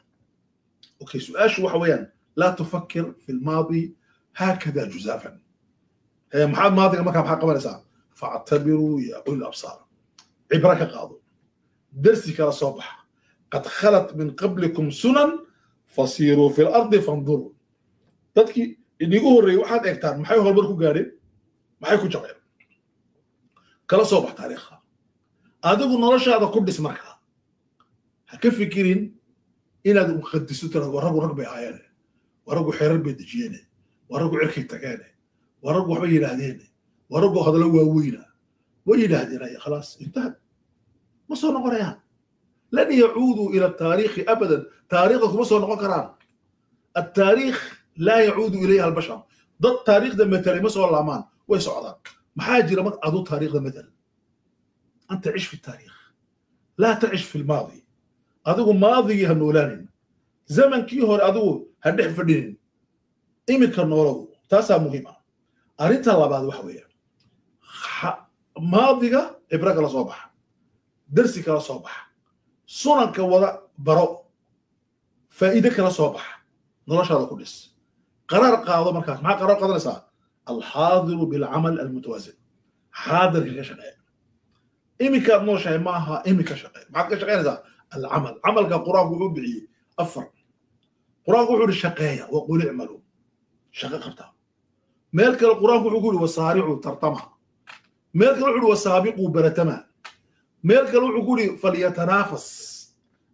Okay, su-aashu waxa weeyaan laa tufakir fi lmaadi haakada juzaafan. Maxaad maadiga markaa maxaa qabanaysaa? Factabiruu ya uli absaar, cibro ka qaado, darsi kala soo baxa. Qad khalat min qablikum sunan fasiiruu fi lardi fanduruu. Dadkii inigu horreeyey waxaad eegtaan maxay horumar ku gaadheen, maxay ku jabeen, kala soo bax taariikhda. Adigu noloshaada ku dhis. Markaa ha ka fikirin inaad uqadiso tiraad waa raggu rag bay ahaayeene, waa raggu xeerar bay dejiyeene, waa raggu cirkay tageene, waa raggu waxbay yidhaahdeene, waa raggu hadallo waaweyna way yidhaahdeen. Ay khalaas intahad, ma soo noqonayaan. Lan yacuuduu ila taariikhi abadan, taariikhda kuma soo noqon karaan. Altaariikh laa yacuudu ilayha albashar, dad taariikhda matelay ma soo laamaan, way socdaan. Maxaa jira mar adu taariikhda matal? Anta cish fi taariikh, laa tacish fi lmaadi. Adigu maadigii ha noolaanin, zamankii hore adigu ha dhex fadhinin, iminka noolow, taasaa muhiim ah. Arrinta labaad waxa weeye maadiga cibro kala soo baxa, darsi kala soo baxa, sunanka wada baro, faa'iide kala soo baxa, noloshaada ku dhis, qaraar qaado. Markaas maxaa qaraar qaadanaysaa? Alxaadiru bilcamal almutawaasin, xaadirka ka shaqeeya. Iminkaad nooshahay maaha, iminka shaqeeya. Maxaad ka shaqeynaysaa? Alcamal. Camalka qur-aanku wuxuu bixiyey afar. Qur-aanku wuxuu yihi shaqeeya, waqul icmaluu, shaqo qabtaa. Meel kale qur-aanku wuxuu ku yidhi wasaaricuu tartama. Meel kale wuxuu yidhi wasaabiquu baratama. Meel kale wuxuu ku yidhi falyatanaafas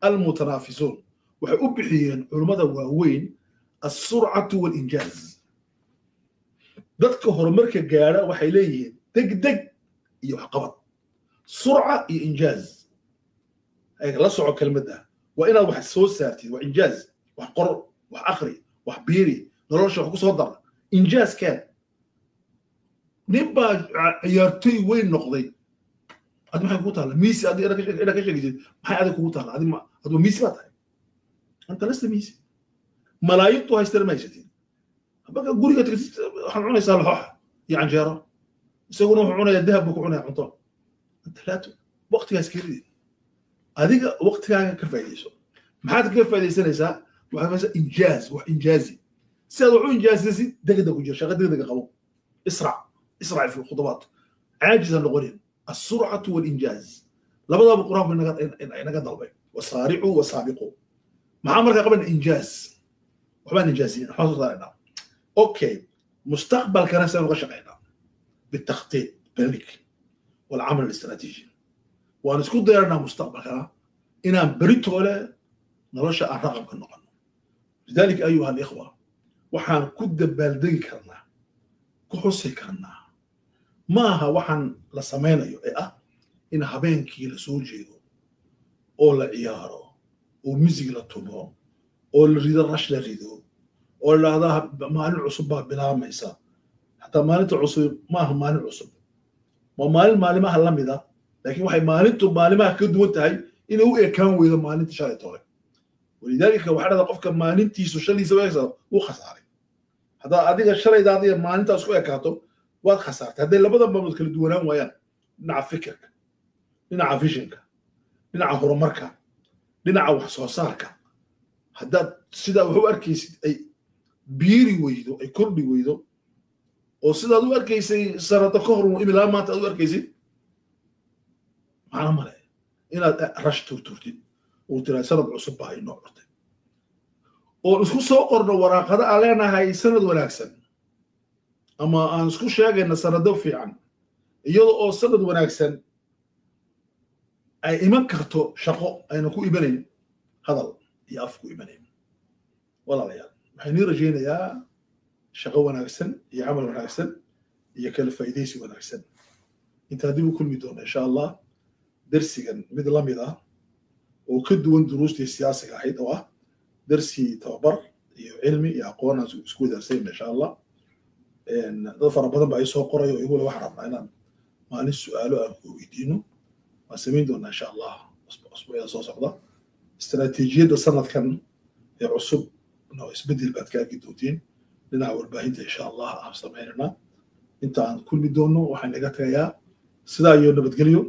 almutanaafisuun. Waxay u bixiyeen culummada waaweyn alsurcatu walinjaaz. Dadka horumarka gaadha waxay leeyihiin degdeg iyo waxqabad, surca iyo injaaz. La soco kelmadda, waa inaad wax soo saartid, waa injaaz, wax qor, wax akhri, wax biiri, nolosha wax ku soo dar, injaazkeen. Nin baa ciyaartoy weyn noqday, adi maxay kugu taalla? Miisi adi inaad ka sheegaysid maxay adig kugu taalla? Adi aduma miisi baa tahay? Anta lasta miisi. Malaayintu haystana ma haysatid. Marka guriga tagtid waxaad cunaysaa laxoox iyo canjeero, isaguna wuxuu cunayaa dahab buu ku cunaya cunto. Anta laa waqtigaas kelidii adiga waqtigaaga ka faa'iidayso. Maxaad kaga faa'iidaysanaysaa? Waxaad fahamsaa injaaz, wax injaazi. Si aad wax u injaazaysid degdeg ku jira, shaqo degdega qabo, israc israc fi lkhudawaat, caajiz ha noqonin. Alsurcatu walinjaaz labadaba qur-aanku inaga dalbay, wasaaricuu wasaabiquu. Maxaa markaa qaban? Injaaz, waxbaan injaazin, waxbaan soo saaraynaa. Okay, mustaqbalkana sidaan uga shaqaynaa? بالتخطيط planning والعمل الاستراتيجي. Waan isku dayanaa mustaqbalkana inaan beritoole nolosha aan raqabka noqono. Lidalika ayuha alikhwa, waxaan ku dabaaldegi karnaa, ku xusi karnaa, maaha waxaan la samaynayo ee ah in habeenkii la soo jeedo oo la ciyaaro oo misig la tumo oo la rido, rash la rido oo la dhahdaa maalin cusub baa bilaamaysa. Xataa maalinta cusub maaha maalin cusub, waa maalin maalimaha la mida, laakiin waxay maalintu maalimaha ka duwan tahay inay u ekaan weydo maalinta shalay tole. Walidaalika waxaa dhahdaa qofka maalintiisu shaliisa u eegsa wuu khasaaray. Haddaad adiga shalaydaada iyo maalintaas ku ekaato waad khasaartay. Hadday labada maalmood kala duwanaan waayaan dhinaca fikirka, dhinaca visionka, dhinaca horumarka, dhinaca wax soo saarka, haddaad sidaa wax u arkaysid ay biiri weydo, ay kordhi weydo, oo sidaad u arkaysay sanado ka hor imilaa maanta aad u arkaysid Macno male inaad rash turturtid uu tiraa sanad cusub baa inoo curtay, oon isku soo qorno waraaqado aan leenahay sanad wanaagsan, ama aan isku sheegayna sanado fiican, iyada oo sanad wanaagsan ay iman karto shaqo ayna ku imanayn hadal iyo af ku imanayn. Walaalayaal, waxaan nii rajaynayaa shaqo wanaagsan iyo camal wanaagsan iyo kala faa'iidaysi wanaagsan. Intaan dib u kulmi doona, insha Allah, dersigan mid la mid ah oo ka duwan duruustii siyaasiga ahayd, oo ah dersi tababar iyo cilmi iyo aqoon aan isku wadaarsanayna, insha Allah. Dad fara badan baa ii soo qoray oo igule waxaan rabnaa inaan maalin su'aalo aan ku weydiino. Waan samayn doonaa, insha Allah, usbuucyada soo socda. Istaraatiijiyadda sanadkan ee cusub no isbeddel baad ka arki doontiin dhinaca warbaahinta, insha Allah, aan samaynanaa. Inta aan kulmi doono, waxaan naga tagayaa sidaa iyo nabadgelyo.